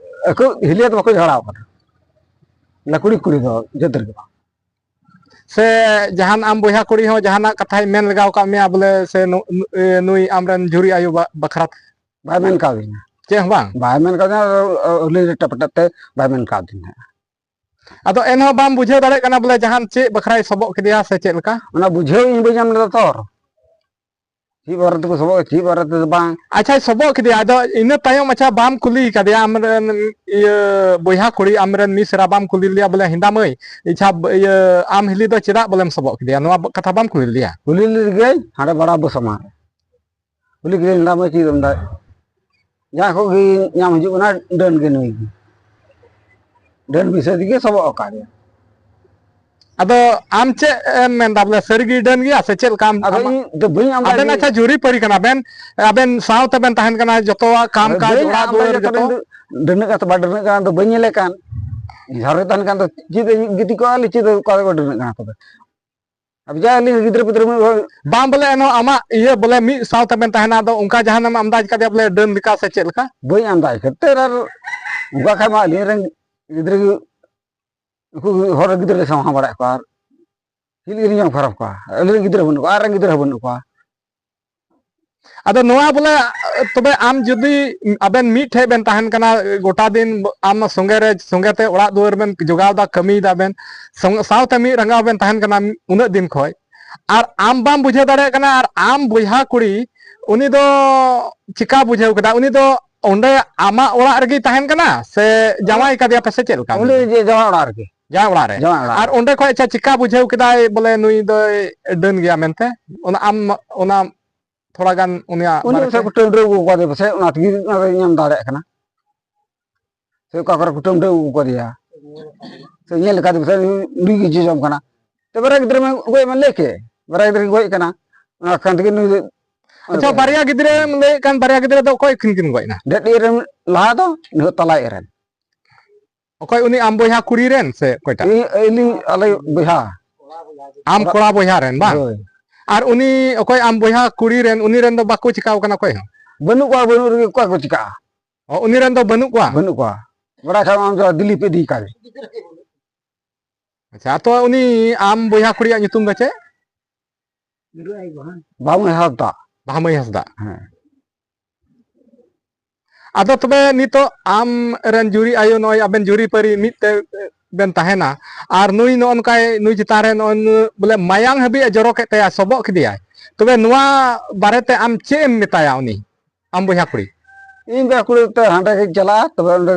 ᱟᱠᱚ ᱦᱤᱞᱤᱭᱟ ᱫᱚ ᱵᱟᱠᱚ ᱡᱷᱟᱜᱽᱲᱟ ᱟᱠᱟᱱᱟ᱾ ᱵᱚᱞᱮ ᱠᱩᱲᱤ ᱠᱩᱲᱤ ᱫᱚ ᱡᱟᱹᱛ ᱨᱮᱜᱮ ᱵᱟᱝ᱾ ᱥᱮ ᱡᱟᱦᱟᱱ ᱟᱢ ᱵᱚᱭᱦᱟ ᱠᱩᱲᱤ ᱦᱚᱸ ᱡᱟᱦᱟᱱᱟᱜ ᱠᱟᱛᱷᱟᱭ ᱢᱮᱱ ᱞᱮᱜᱟᱣ ᱠᱟᱜ ᱢᱮᱭᱟ ᱵᱚᱞᱮ ᱥᱮ ᱱᱩ-, ᱱᱩ-, ᱮ, ᱱᱩᱭ ᱟᱢᱨᱮᱱ ᱡᱷᱩᱨᱤ ᱟᱭᱳ ᱵᱟ-, ᱵᱟᱠᱷᱨᱟ ᱛᱮ? ᱵᱟᱭ ᱢᱮᱱ ᱠᱟᱣᱫᱤᱧᱟ᱾ ᱪᱮᱫ ᱦᱚᱸ ᱵᱟᱝ? ᱵᱟᱭ ᱢᱮᱱ ᱠᱟᱣᱫᱤᱧᱟ, ᱟᱹᱞᱤᱧ ᱨᱮ ᱴᱟᱯᱴᱟᱯ ᱛᱮ ᱵᱟᱭ ᱢᱮᱱ ᱠᱟᱣᱫᱤᱧᱟ᱾ ᱟᱫᱚ ᱮᱱᱦᱚᱸ ᱵᱟᱢ ᱵᱩᱡᱷᱟᱹᱣ ᱫᱟᱲᱮᱭᱟᱜ ᱠᱟᱱᱟ ᱵᱚᱞᱮ ᱡᱟᱦᱟᱱ ᱪᱮᱫ ᱵᱟᱠᱷᱨᱟᱭ ᱥᱚᱵᱚᱜ ᱠᱮᱫᱮᱭᱟ ᱥᱮ ᱪᱮᱫ ᱞᱮᱠᱟ? ᱚᱱᱟ ᱵᱩᱡᱷᱟᱹᱣ ᱤᱧ ᱵᱟᱹᱧ ᱧᱟᱢ ᱞᱮᱫᱟ ᱛᱚ᱾ ᱪᱮᱫ ᱵᱟᱨᱮ ᱛᱮᱠᱚ ᱥᱚᱵᱚᱜ, ᱪᱮᱫ ᱵᱟᱨᱮ ᱛᱮᱫᱚ ᱵᱟᱝ᱾ ᱟᱪᱪᱷᱟᱭ ᱥᱚᱵᱚᱜ ᱠᱮᱫᱮᱭᱟ, ᱟᱫᱚ ᱤᱱᱟᱹ ᱛᱟᱭᱚᱢ ᱟᱪᱪᱷᱟ ᱵᱟᱢ ᱠᱩᱞᱤ ᱠᱟᱫᱮᱭᱟ ᱟᱢᱨᱮᱱ ᱤᱭᱟᱹ ᱵᱚᱭᱦᱟ ᱠᱩᱲᱤ, ᱟᱢᱨᱮᱱ ᱢᱤᱥᱨᱟ ᱵᱟᱢ ᱠᱩᱞᱤ ᱞᱮᱭᱟ ᱵᱚᱞᱮ, "ᱦᱮᱸᱫᱟ ᱢᱟᱹᱭ, ᱟᱪᱪᱷᱟ ᱤᱭᱟᱹ ᱟᱢ ᱦᱤᱞᱤ ᱫᱚ ᱪᱮᱫᱟᱜ ᱵᱚᱞᱮᱢ ᱥᱚᱵᱚᱜ ᱠᱮᱫᱮᱭᱟ?" ᱱᱚᱣᱟ ᱠᱟᱛᱷᱟ ᱵᱟᱢ ᱠᱩᱞᱤ ᱞᱮᱫᱮᱭᱟ? ᱠᱩᱞᱤ ᱞᱮᱫᱮ ᱜᱤᱭᱟᱹᱧ ᱦᱟᱸᱰᱮ ᱵᱟᱲᱟ ᱵᱚ ᱥᱟᱢᱟᱝ ᱨᱮ᱾ ᱠᱩᱞᱤ ᱠᱮᱫᱮᱭᱟᱹᱧ, "ᱦᱮᱸᱫᱟ ᱢᱟᱹᱭ ᱪᱮᱫ ᱮᱢ ᱫᱟ?" ᱡᱟᱦᱟᱸ ᱠᱷᱚᱡ ᱜᱮ ᱧᱟᱢ ᱦᱤᱡᱩᱜ ᱠᱟᱱᱟ, ᱰᱟᱹᱱ ᱜᱮ ᱱᱩᱭ ᱜᱮ᱾ ᱰᱟᱹᱱ ᱵᱤᱥᱟᱹ ᱛᱮᱜᱮ ᱥᱚᱵᱚᱜ ᱟᱠᱟᱫ ᱞᱮᱭᱟ᱾ ᱟᱫᱚ ᱟᱢ ᱪᱮᱫ ᱮᱢ ᱢᱮᱱᱫᱟ, ᱵᱚᱞᱮ ᱥᱟᱹᱨᱤᱜᱮ ᱰᱟᱹᱱ ᱜᱮᱭᱟ ᱥᱮ ᱪᱮᱫ ᱞᱮᱠᱟ? ᱟᱢ ᱟᱫᱚ ᱟᱢᱟᱜ- ᱤᱧ ᱫᱚ ᱵᱟᱹᱧ ᱟᱢᱫᱟ ᱟᱵᱮᱱ ᱟᱪᱪᱷᱟ ᱡᱩᱨᱤ ᱯᱟᱹᱨᱤ ᱠᱟᱱᱟ ᱵᱮᱱ, ᱟᱵᱮᱱ ᱥᱟᱶ ᱛᱮᱵᱮᱱ ᱛᱟᱦᱮᱱ ᱠᱟᱱᱟ, ᱡᱚᱛᱚᱣᱟᱜ ᱠᱟᱢ ᱠᱟᱡᱽ, ᱚᱲᱟᱜ ᱫᱩᱣᱟᱹᱨ, ᱡᱚᱛᱚ᱾ ᱰᱟᱹᱱᱟᱹᱜ ᱠᱟᱱ ᱥᱮ ᱵᱟᱭ ᱰᱟᱹᱱᱟᱹᱜ ᱠᱟᱱ ᱫᱚ ᱵᱟᱹᱧ ᱧᱮᱞᱮ ᱠᱟᱱ᱾ ᱡᱷᱟᱲᱮ ᱛᱟᱦᱮᱱ ᱠᱟᱱ ᱫᱚ ᱪᱮᱫ ᱮ ᱜᱤᱛᱤᱡ ᱠᱚᱜᱼᱟ, ᱞᱮ ᱪᱮᱫ ᱚᱠᱟ ᱨᱮᱠᱚ ᱰᱟᱹᱱᱟᱹᱜ ᱠᱟᱱᱟ ᱛᱚᱵᱮ? ᱟᱵ ᱡᱟ ᱟᱹᱞᱤᱧ ᱜᱤᱫᱽᱨᱟᱹ ᱯᱤᱫᱽᱨᱟᱹ ᱢᱤᱫ ᱦᱚᱲ ᱵᱟᱝ ᱵᱚᱞᱮ, ᱮᱱᱦᱚᱸ ᱟᱢᱟᱜ ᱤᱭᱟᱹ ᱵᱚᱞᱮ ᱢᱤᱫ ᱥᱟᱶ ᱛᱮᱵᱮᱱ ᱛᱟᱦᱮᱱᱟ, ᱟᱫᱚ ᱚᱱᱠᱟ ᱡᱟᱦᱟᱱᱟᱜ ᱮᱢ ᱟᱢᱫᱟᱡᱽ ᱠᱟᱫᱮᱭᱟ ᱵᱚᱞᱮ ᱰᱟᱹᱱ ᱞᱮᱠᱟ ᱥᱮ ᱪᱮᱫ ᱞᱮᱠᱟ? ᱵᱟᱹᱧ ᱟᱢᱫᱟᱡᱽ ᱠᱷᱟᱹᱛᱤᱨ ᱟᱨ ᱚᱱᱠᱟ ᱠᱷᱟᱡ ᱢᱟ ᱟᱹᱞᱤᱧ ᱨᱮᱱ ᱜᱤᱫᱽᱨᱟᱹ ᱜᱮ ᱩᱱᱠᱩ ᱦᱚᱲ ᱨᱮᱱ ᱜᱤᱫᱽᱨᱟᱹ ᱞᱮ ᱥᱟᱶᱦᱟ ᱵᱟᱲᱟᱭᱮᱫ ᱠᱚᱣᱟ ᱟᱨ ᱪᱮᱫ ᱞᱟᱹᱜᱤᱫ ᱞᱤᱧ ᱡᱚᱢ ᱠᱷᱟᱨᱟᱯ ᱠᱚᱣᱟ? ᱟᱹᱞᱤᱧ ᱨᱮᱱ ᱜᱤᱫᱽᱨᱟᱹ ᱵᱟᱹᱱᱩᱜ ᱠᱚᱣᱟ, ᱟᱡ ᱨᱮᱱ ᱜᱤᱫᱽᱨᱟᱹ ᱦᱚᱸ ᱵᱟᱹᱱᱩᱜ ᱠᱚᱣᱟ᱾ ᱟᱫᱚ ᱱᱚᱣᱟ ᱵᱚᱞᱮ ᱛᱚᱵᱮ ᱟᱢ ᱡᱩᱫᱤ ᱟᱵᱮᱱ ᱢᱤᱫ ᱴᱷᱮᱡ ᱵᱮᱱ ᱛᱟᱦᱮᱱ ᱠᱟᱱᱟ ᱜᱚᱴᱟ ᱫᱤᱱ, ᱟᱢ ᱥᱚᱸᱜᱮ ᱨᱮ ᱥᱚᱸᱜᱮ ᱛᱮ ᱚᱲᱟᱜ ᱫᱩᱣᱟᱹᱨ ᱵᱮᱱ ᱡᱚᱜᱟᱣ ᱫᱟ, ᱠᱟᱹᱢᱤᱭ ᱫᱟ ᱵᱮᱱ, ᱥᱚᱸᱜ- ᱥᱟᱶᱛᱮ ᱢᱤᱫ ᱨᱟᱸᱜᱟᱣ ᱵᱮᱱ ᱛᱟᱦᱮᱱ ᱠᱟᱱᱟ ᱩᱱᱟᱹᱜ ᱫᱤᱱ ᱠᱷᱚᱡ, ᱟᱨ ᱟᱢ ᱵᱟᱢ ᱵᱩᱡᱷᱟᱹᱣ ᱫᱟᱲᱮᱭᱟᱜ ᱠᱟᱱᱟ, ᱟᱨ ᱟᱢ ᱵᱚᱭᱦᱟ ᱠᱩᱲᱤ ᱩᱱᱤ ᱫᱚ ᱪᱤᱠᱟ ᱵᱩᱡᱷᱟᱹᱣ ᱠᱮᱫᱟ? ᱩᱱᱤ ᱫᱚ ᱚᱸᱰᱮ ᱟᱢᱟᱜ ᱚᱲᱟᱜ ᱨᱮᱜᱮᱭ ᱛᱟᱦᱮᱱ ᱠᱟᱱᱟ ᱥᱮ ᱡᱟᱶᱟᱭ ᱠᱟᱫᱮᱭᱟ ᱯᱮ ᱥᱮ ᱪᱮᱫ ᱞᱮᱠᱟ? ᱩᱱᱤ ᱫᱚ ᱡᱮ ᱡᱟᱶᱟᱭ ᱚᱲᱟᱜ ᱨᱮᱜᱮ᱾ ᱡᱟᱶᱟᱭ ᱚᱲᱟᱜ ᱨᱮ᱾ ᱡᱟᱶᱟᱭ ᱚᱲᱟᱜ ᱟᱨ ᱨᱮ᱾ ᱚᱸᱰᱮ ᱠᱷᱚᱡ ᱟᱪᱪᱷᱟ ᱪᱤᱠᱟ ᱵᱩᱡᱷᱟᱹᱣ ᱠᱮᱫᱟᱭ ᱵᱚᱞᱮ ᱱᱩᱭ ᱫᱚᱭ ᱰᱟᱹᱱ ᱜᱮᱭᱟ ᱢᱮᱱᱛᱮ? ᱚᱱᱟ ᱟᱢ ᱚᱱᱟ ᱛᱷᱚᱲᱟ ᱜᱟᱱ ᱩᱱᱤᱭᱟᱜ ᱩᱱᱤ ᱵᱟᱨᱮᱛᱮ᱾ ᱥᱮ ᱠᱚ ᱴᱟᱹᱱᱰᱤ ᱟᱹᱜᱩ ᱟᱠᱟᱫᱮ ᱯᱟᱥᱮᱡ, ᱚᱱᱟ ᱛᱮᱜᱮ ᱚᱱᱟ ᱫᱚᱭ ᱧᱟᱢ ᱫᱟᱲᱮᱭᱟᱜ ᱠᱟᱱᱟ᱾ ᱥᱮ ᱚᱠᱟ ᱠᱚᱨᱮ ᱠᱩᱴᱟᱹᱢ ᱴᱟᱹ ᱟᱹᱜᱩ ᱠᱟᱫᱮᱭᱟ, ᱥᱮ ᱧᱮᱞ ᱠᱟᱫᱮ ᱯᱟᱥᱮᱡ ᱩᱱᱤ ᱜᱮ ᱡᱚᱡᱚᱢ ᱠᱟᱱᱟ᱾ ᱛᱚ ᱵᱟᱨᱭᱟ ᱜᱤᱫᱽᱨᱟᱹ ᱢᱮ ᱜᱚᱡ ᱢᱮ ᱞᱟᱹᱭ ᱠᱮᱫ, ᱵᱟᱨᱭᱟ ᱜᱤᱫᱽᱨᱟᱹ ᱜᱮ ᱜᱚᱡ ᱠᱟᱱᱟ᱾ ᱚᱱᱟ ᱠᱷᱟᱱ ᱛᱮᱜᱮ ᱱᱩᱭ ᱫᱚ ᱟᱪᱪᱷᱟ, ᱵᱟᱨᱭᱟ ᱜᱤᱫᱽᱨᱟᱹᱢ ᱞᱟᱹᱭᱮᱫ ᱠᱟᱱ, ᱵᱟᱨᱭᱟ ᱜᱤᱫᱽᱨᱟᱹ ᱫᱚ ᱚᱠᱚᱭ ᱠᱤᱱ ᱠᱤᱱ ᱜᱚᱡ ᱮᱱᱟ? ᱰᱮᱰ ᱤᱭᱟᱹ ᱨᱮᱱ ᱞᱟᱦᱟ ᱫᱚ, ᱱᱩᱭ ᱛᱟᱞᱟ ᱤᱭᱟᱹ ᱨᱮᱱ᱾ ᱚᱠᱚᱭ ᱩᱱᱤ ᱟᱢ ᱵᱚᱭᱦᱟ ᱠᱩᱲᱤ ᱨᱮᱱ ᱥᱮ ᱚᱠᱚᱭᱴᱟᱜ? ᱤᱧ, ᱟᱹᱞᱤᱧ, ᱟᱞᱮ ᱵᱚᱭᱦᱟ᱾ ᱟᱢ ᱠᱚᱲᱟ ᱵᱚᱭᱦᱟ ᱨᱮᱱ ᱵᱟᱝ? ᱦᱳᱭ᱾ ᱟᱨ ᱩᱱᱤ ᱚᱠᱚᱭ ᱟᱢ ᱵᱚᱭᱦᱟ ᱠᱩᱲᱤ ᱨᱮᱱ, ᱩᱱᱤ ᱨᱮᱱ ᱫᱚ ᱵᱟᱠᱚ ᱪᱤᱠᱟᱣ ᱠᱟᱱᱟ ᱚᱠᱚᱭ ᱦᱚᱸ? ᱵᱟᱹᱱᱩᱜ ᱠᱚᱣᱟ, ᱵᱟᱹᱱᱩᱜ ᱨᱮᱜᱮ ᱚᱠᱚᱭ ᱠᱚ ᱪᱤᱠᱟᱜᱼᱟ? ᱚ, ᱩᱱᱤ ᱨᱮᱱ ᱫᱚ ᱵᱟᱹᱱᱩᱜ ᱠᱚᱣᱟ? ᱵᱟᱹᱱᱩᱜ ᱠᱚᱣᱟ᱾ ᱵᱟᱲᱟᱭ ᱠᱷᱟᱱ ᱟᱢ ᱫᱚ ᱫᱤᱞᱤ ᱯᱮ ᱤᱫᱤ ᱠᱟᱜ ᱜᱮ᱾ ᱟᱪᱪᱷᱟ, ᱛᱚ ᱩᱱᱤ ᱟᱢ ᱵᱚᱭᱦᱟ ᱠᱩᱲᱤᱭᱟᱜ ᱧᱩᱛᱩᱢ ᱫᱚ ᱪᱮᱫ? ᱵᱟᱢᱟᱹᱭ ᱦᱟᱸᱥᱫᱟ᱾ ᱵᱟᱢᱟᱹᱭ ᱦᱟᱸᱥᱫᱟ᱾ ᱦᱮᱸ᱾ ᱟᱫᱚ ᱛᱚᱵᱮ ᱱᱤᱛᱚᱜ ᱟᱢ ᱨᱮᱱ ᱡᱩᱨᱤ ᱟᱭᱳ, ᱱᱚᱜᱼᱚᱭ ᱟᱵᱮᱱ ᱡᱩᱨᱤ ᱯᱟᱹᱨᱤ ᱢᱤᱫ ᱛᱮ ᱵᱮᱱ ᱛᱟᱦᱮᱱᱟ, ᱟᱨ ᱱᱩᱭ ᱱᱚᱜᱼᱚ ᱱᱚᱝᱠᱟᱭ, ᱱᱩᱭ ᱪᱮᱛᱟᱱ ᱨᱮ ᱱᱚᱜᱼᱚᱭ ᱱᱩ-, ᱵᱚᱞᱮ ᱢᱟᱭᱟᱝ ᱦᱟᱹᱵᱤᱡ ᱮ ᱡᱚᱨᱚ ᱠᱮᱫ ᱛᱟᱭᱟ, ᱥᱚᱵᱚᱜ ᱠᱮᱫᱮᱭᱟᱭ, ᱛᱚᱵᱮ ᱱᱚᱣᱟ ᱵᱟᱨᱮᱛᱮ ᱟᱢ ᱪᱮᱫ ᱮᱢ ᱢᱮᱛᱟᱭᱟ ᱩᱱᱤ ᱟᱢ ᱵᱚᱭᱦᱟ ᱠᱩᱲᱤ? ᱤᱧ ᱵᱚᱭᱦᱟ ᱠᱩᱲᱤ ᱛᱮ ᱦᱟᱸᱰᱮ ᱜᱮᱧ ᱪᱟᱞᱟᱜᱼᱟ, ᱛᱚᱵᱮ ᱚᱸᱰᱮ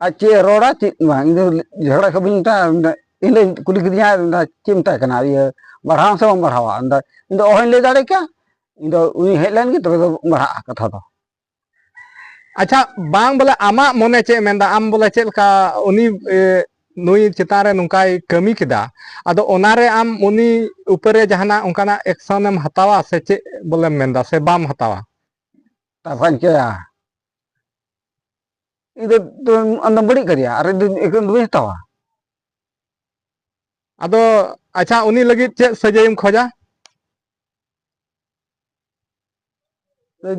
ᱟᱨ ᱪᱮᱫ ᱮ ᱨᱚᱲᱟ ᱪᱮᱫ ᱵᱟᱝ, ᱤᱧ ᱫᱚ ᱡᱷᱚᱜᱽᱲᱟ ᱠᱚ ᱵᱟᱹᱧ ᱢᱮᱛᱟᱭᱟ᱾ ᱤᱧ ᱞᱮ ᱠᱩᱞᱤ ᱠᱮᱫᱤᱧᱟ, ᱢᱮᱱᱫᱟ, "ᱪᱮᱫ ᱮᱢ ᱢᱮᱛᱟᱭ ᱠᱟᱱᱟ? ᱤᱭᱟᱹ, ᱵᱟᱲᱦᱟᱣ ᱥᱮ ᱵᱟᱢ ᱵᱟᱲᱦᱟᱣᱟ?" ᱢᱮᱱᱫᱟ, "ᱤᱧ ᱫᱚ ᱚᱦᱚᱧ ᱞᱟᱹᱭ ᱫᱟᱲᱮ ᱠᱮᱭᱟ, ᱤᱧ ᱫᱚ ᱩᱱᱤ ᱦᱮᱡ ᱞᱮᱱ ᱜᱮ ᱛᱚᱵᱮ ᱫᱚ ᱵᱟᱲᱦᱟᱜᱼᱟ ᱠᱟᱛᱷᱟ ᱫᱚ᱾" ᱟᱪᱪᱷᱟ, ᱵᱟᱝ ᱵᱚᱞᱮ, ᱟᱢᱟᱜ ᱢᱚᱱᱮ ᱪᱮᱫ ᱢᱮᱱᱫᱟ? ᱟᱢ ᱵᱚᱞᱮ ᱪᱮᱫ ᱞᱮᱠᱟ ᱩᱱᱤ, ᱮ, ᱱᱩᱭ ᱪᱮᱛᱟᱱ ᱨᱮ ᱱᱚᱝᱠᱟᱭ ᱠᱟᱹᱢᱤ ᱠᱮᱫᱟ, ᱟᱫᱚ ᱚᱱᱟᱨᱮ ᱟᱢ ᱩᱱᱤ ᱩᱯᱟᱹᱨ ᱨᱮ ᱡᱟᱦᱟᱱᱟᱜ ᱚᱱᱠᱟᱱᱟᱜ action ᱮᱢ ᱦᱟᱛᱟᱣᱟ ᱥᱮ ᱪᱮᱫ ᱵᱚᱞᱮᱢ ᱢᱮᱱᱫᱟ, ᱥᱮ ᱵᱟᱢ ᱦᱟᱛᱟᱣᱟ? ᱛᱟᱨᱯᱚᱨᱮᱧ ᱪᱤᱠᱟᱹᱭᱟ? ᱤᱧ ᱫᱚ, ᱫᱚ ᱟᱢᱫᱚᱢ ᱵᱟᱹᱲᱤᱡ ᱠᱟᱫᱮᱭᱟ, ᱟᱨ ᱤᱧ ᱫᱚ ᱮᱠᱫᱚᱢ ᱫᱚ ᱵᱟᱹᱧ ᱦᱟᱛᱟᱣᱟ᱾ ᱟᱫᱚ ᱟᱪᱪᱷᱟ, ᱩᱱᱤ ᱞᱟᱹᱜᱤᱫ ᱪᱮᱫ ᱥᱟᱹᱡᱟᱹᱭᱮᱢ ᱠᱷᱚᱡᱟ?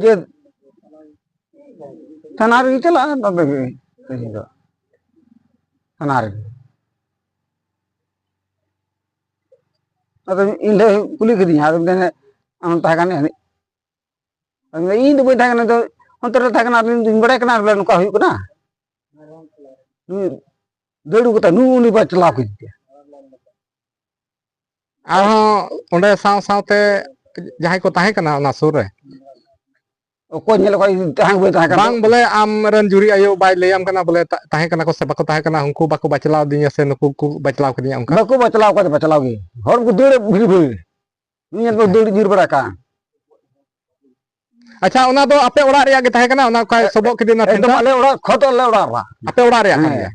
ᱡᱮ ᱛᱷᱟᱱᱟ ᱨᱮᱜᱮ ᱪᱟᱞᱟᱜᱼᱟ, ᱛᱚᱵᱮ ᱜᱮ ᱥᱟᱹᱡᱟᱹᱭ ᱫᱚ ᱛᱷᱟᱱᱟ ᱨᱮᱜᱮ᱾ ᱟᱫᱚ ᱤᱧ ᱴᱷᱮᱱ ᱠᱩᱞᱤ ᱠᱤᱫᱤᱧᱟ, ᱟᱫᱚ ᱢᱮᱱᱫᱟ, "ᱟᱢ ᱛᱟᱦᱮᱸ ᱠᱟᱱ ᱮᱱᱮᱡ?" ᱟᱫᱚ ᱢᱮᱱᱫᱟ, "ᱤᱧ ᱫᱚ ᱵᱟᱹᱧ ᱛᱟᱦᱮᱸ ᱠᱟᱱᱟ, ᱤᱧ ᱫᱚ ᱚᱱᱛᱮ ᱨᱮ ᱛᱟᱦᱮᱸ ᱠᱟᱱᱟ, ᱟᱫᱚ ᱤᱧ ᱫᱚᱧ ᱵᱟᱲᱟᱭ ᱠᱟᱱᱟ ᱵᱚᱞᱮ ᱱᱚᱝᱠᱟ ᱦᱩᱭᱩᱜ ᱠᱟᱱᱟ᱾ ᱱᱩᱭ ᱫᱟᱹᱲ ᱟᱹᱜᱩ ᱠᱟᱛᱮ ᱱᱩᱭ ᱩᱱᱤ ᱵᱟᱭ ᱪᱟᱞᱟᱣ ᱠᱮᱫᱮᱭᱟ᱾" ᱟᱨᱦᱚᱸ ᱚᱸᱰᱮ ᱥᱟᱶ ᱥᱟᱶᱛᱮ ᱡᱟᱦᱟᱸᱭ ᱠᱚ ᱛᱟᱦᱮᱸ ᱠᱟᱱᱟ ᱚᱱᱟ ᱥᱩᱨ ᱨᱮ? ᱚᱠᱚᱭ ᱧᱮᱞ ᱠᱚᱣᱟ? ᱤᱧ ᱛᱟᱦᱮᱸ ᱵᱟᱹᱧ ᱛᱟᱦᱮᱸ ᱠᱟᱱ ᱵᱟᱝ ᱫᱚ᱾ ᱵᱚᱞᱮ, ᱟᱢ ᱨᱮᱱ ᱡᱩᱨᱤ ᱟᱭᱳ ᱵᱟᱭ ᱞᱟᱹᱭᱟᱢ ᱠᱟᱱᱟ ᱵᱚᱞᱮ, ᱛᱟ-, ᱛᱟᱦᱮᱸ ᱠᱟᱱᱟ ᱠᱚ ᱥᱮ ᱵᱟᱠᱚ ᱛᱟᱦᱮᱸ ᱠᱟᱱᱟ, ᱩᱱᱠᱩ ᱵᱟᱠᱚ ᱵᱟᱪᱞᱟᱣ ᱫᱤᱧᱟ ᱥᱮ ᱱᱩᱠᱩ ᱠᱚ ᱵᱟᱪᱞᱟᱣ ᱠᱤᱫᱤᱧᱟ, ᱚᱱᱠᱟ? ᱵᱟᱠᱚ ᱵᱟᱪᱞᱟᱣ ᱠᱚᱣᱟ, ᱵᱟᱪᱞᱟᱣ ᱜᱮ᱾ ᱦᱚᱲ ᱠᱚ ᱫᱟᱹᱲ ᱵᱷᱤᱲ ᱵᱷᱤᱲ᱾ ᱩᱱᱤ ᱧᱮᱞ ᱠᱚ ᱟᱪᱪᱷᱟ᱾ ᱫᱟᱹᱲ ᱧᱤᱨ ᱵᱟᱲᱟ ᱠᱟᱱ᱾ ᱟᱪᱪᱷᱟ, ᱚᱱᱟ ᱫᱚ ᱟᱯᱮ ᱚᱲᱟᱜ ᱨᱮᱭᱟᱜ ᱜᱮ ᱛᱟᱦᱮᱸ ᱠᱟᱱᱟ, ᱚᱱᱟ ᱚᱠᱟ ᱮ-, ᱥᱚᱵᱚᱜ ᱠᱤᱫᱤᱧ ᱚᱱᱟ ᱮᱠᱫᱚᱢ ᱴᱷᱮᱱᱴᱟ? ᱟᱞᱮ ᱚᱲᱟᱜ, ᱠᱷᱚᱫ ᱟᱞᱮ ᱚᱲᱟᱜ ᱨᱮ᱾ ᱟᱯᱮ ᱚᱲᱟᱜ ᱨᱮᱭᱟᱜ ᱠᱟᱱ ᱦᱮᱸ᱾ ᱜᱮᱭᱟ?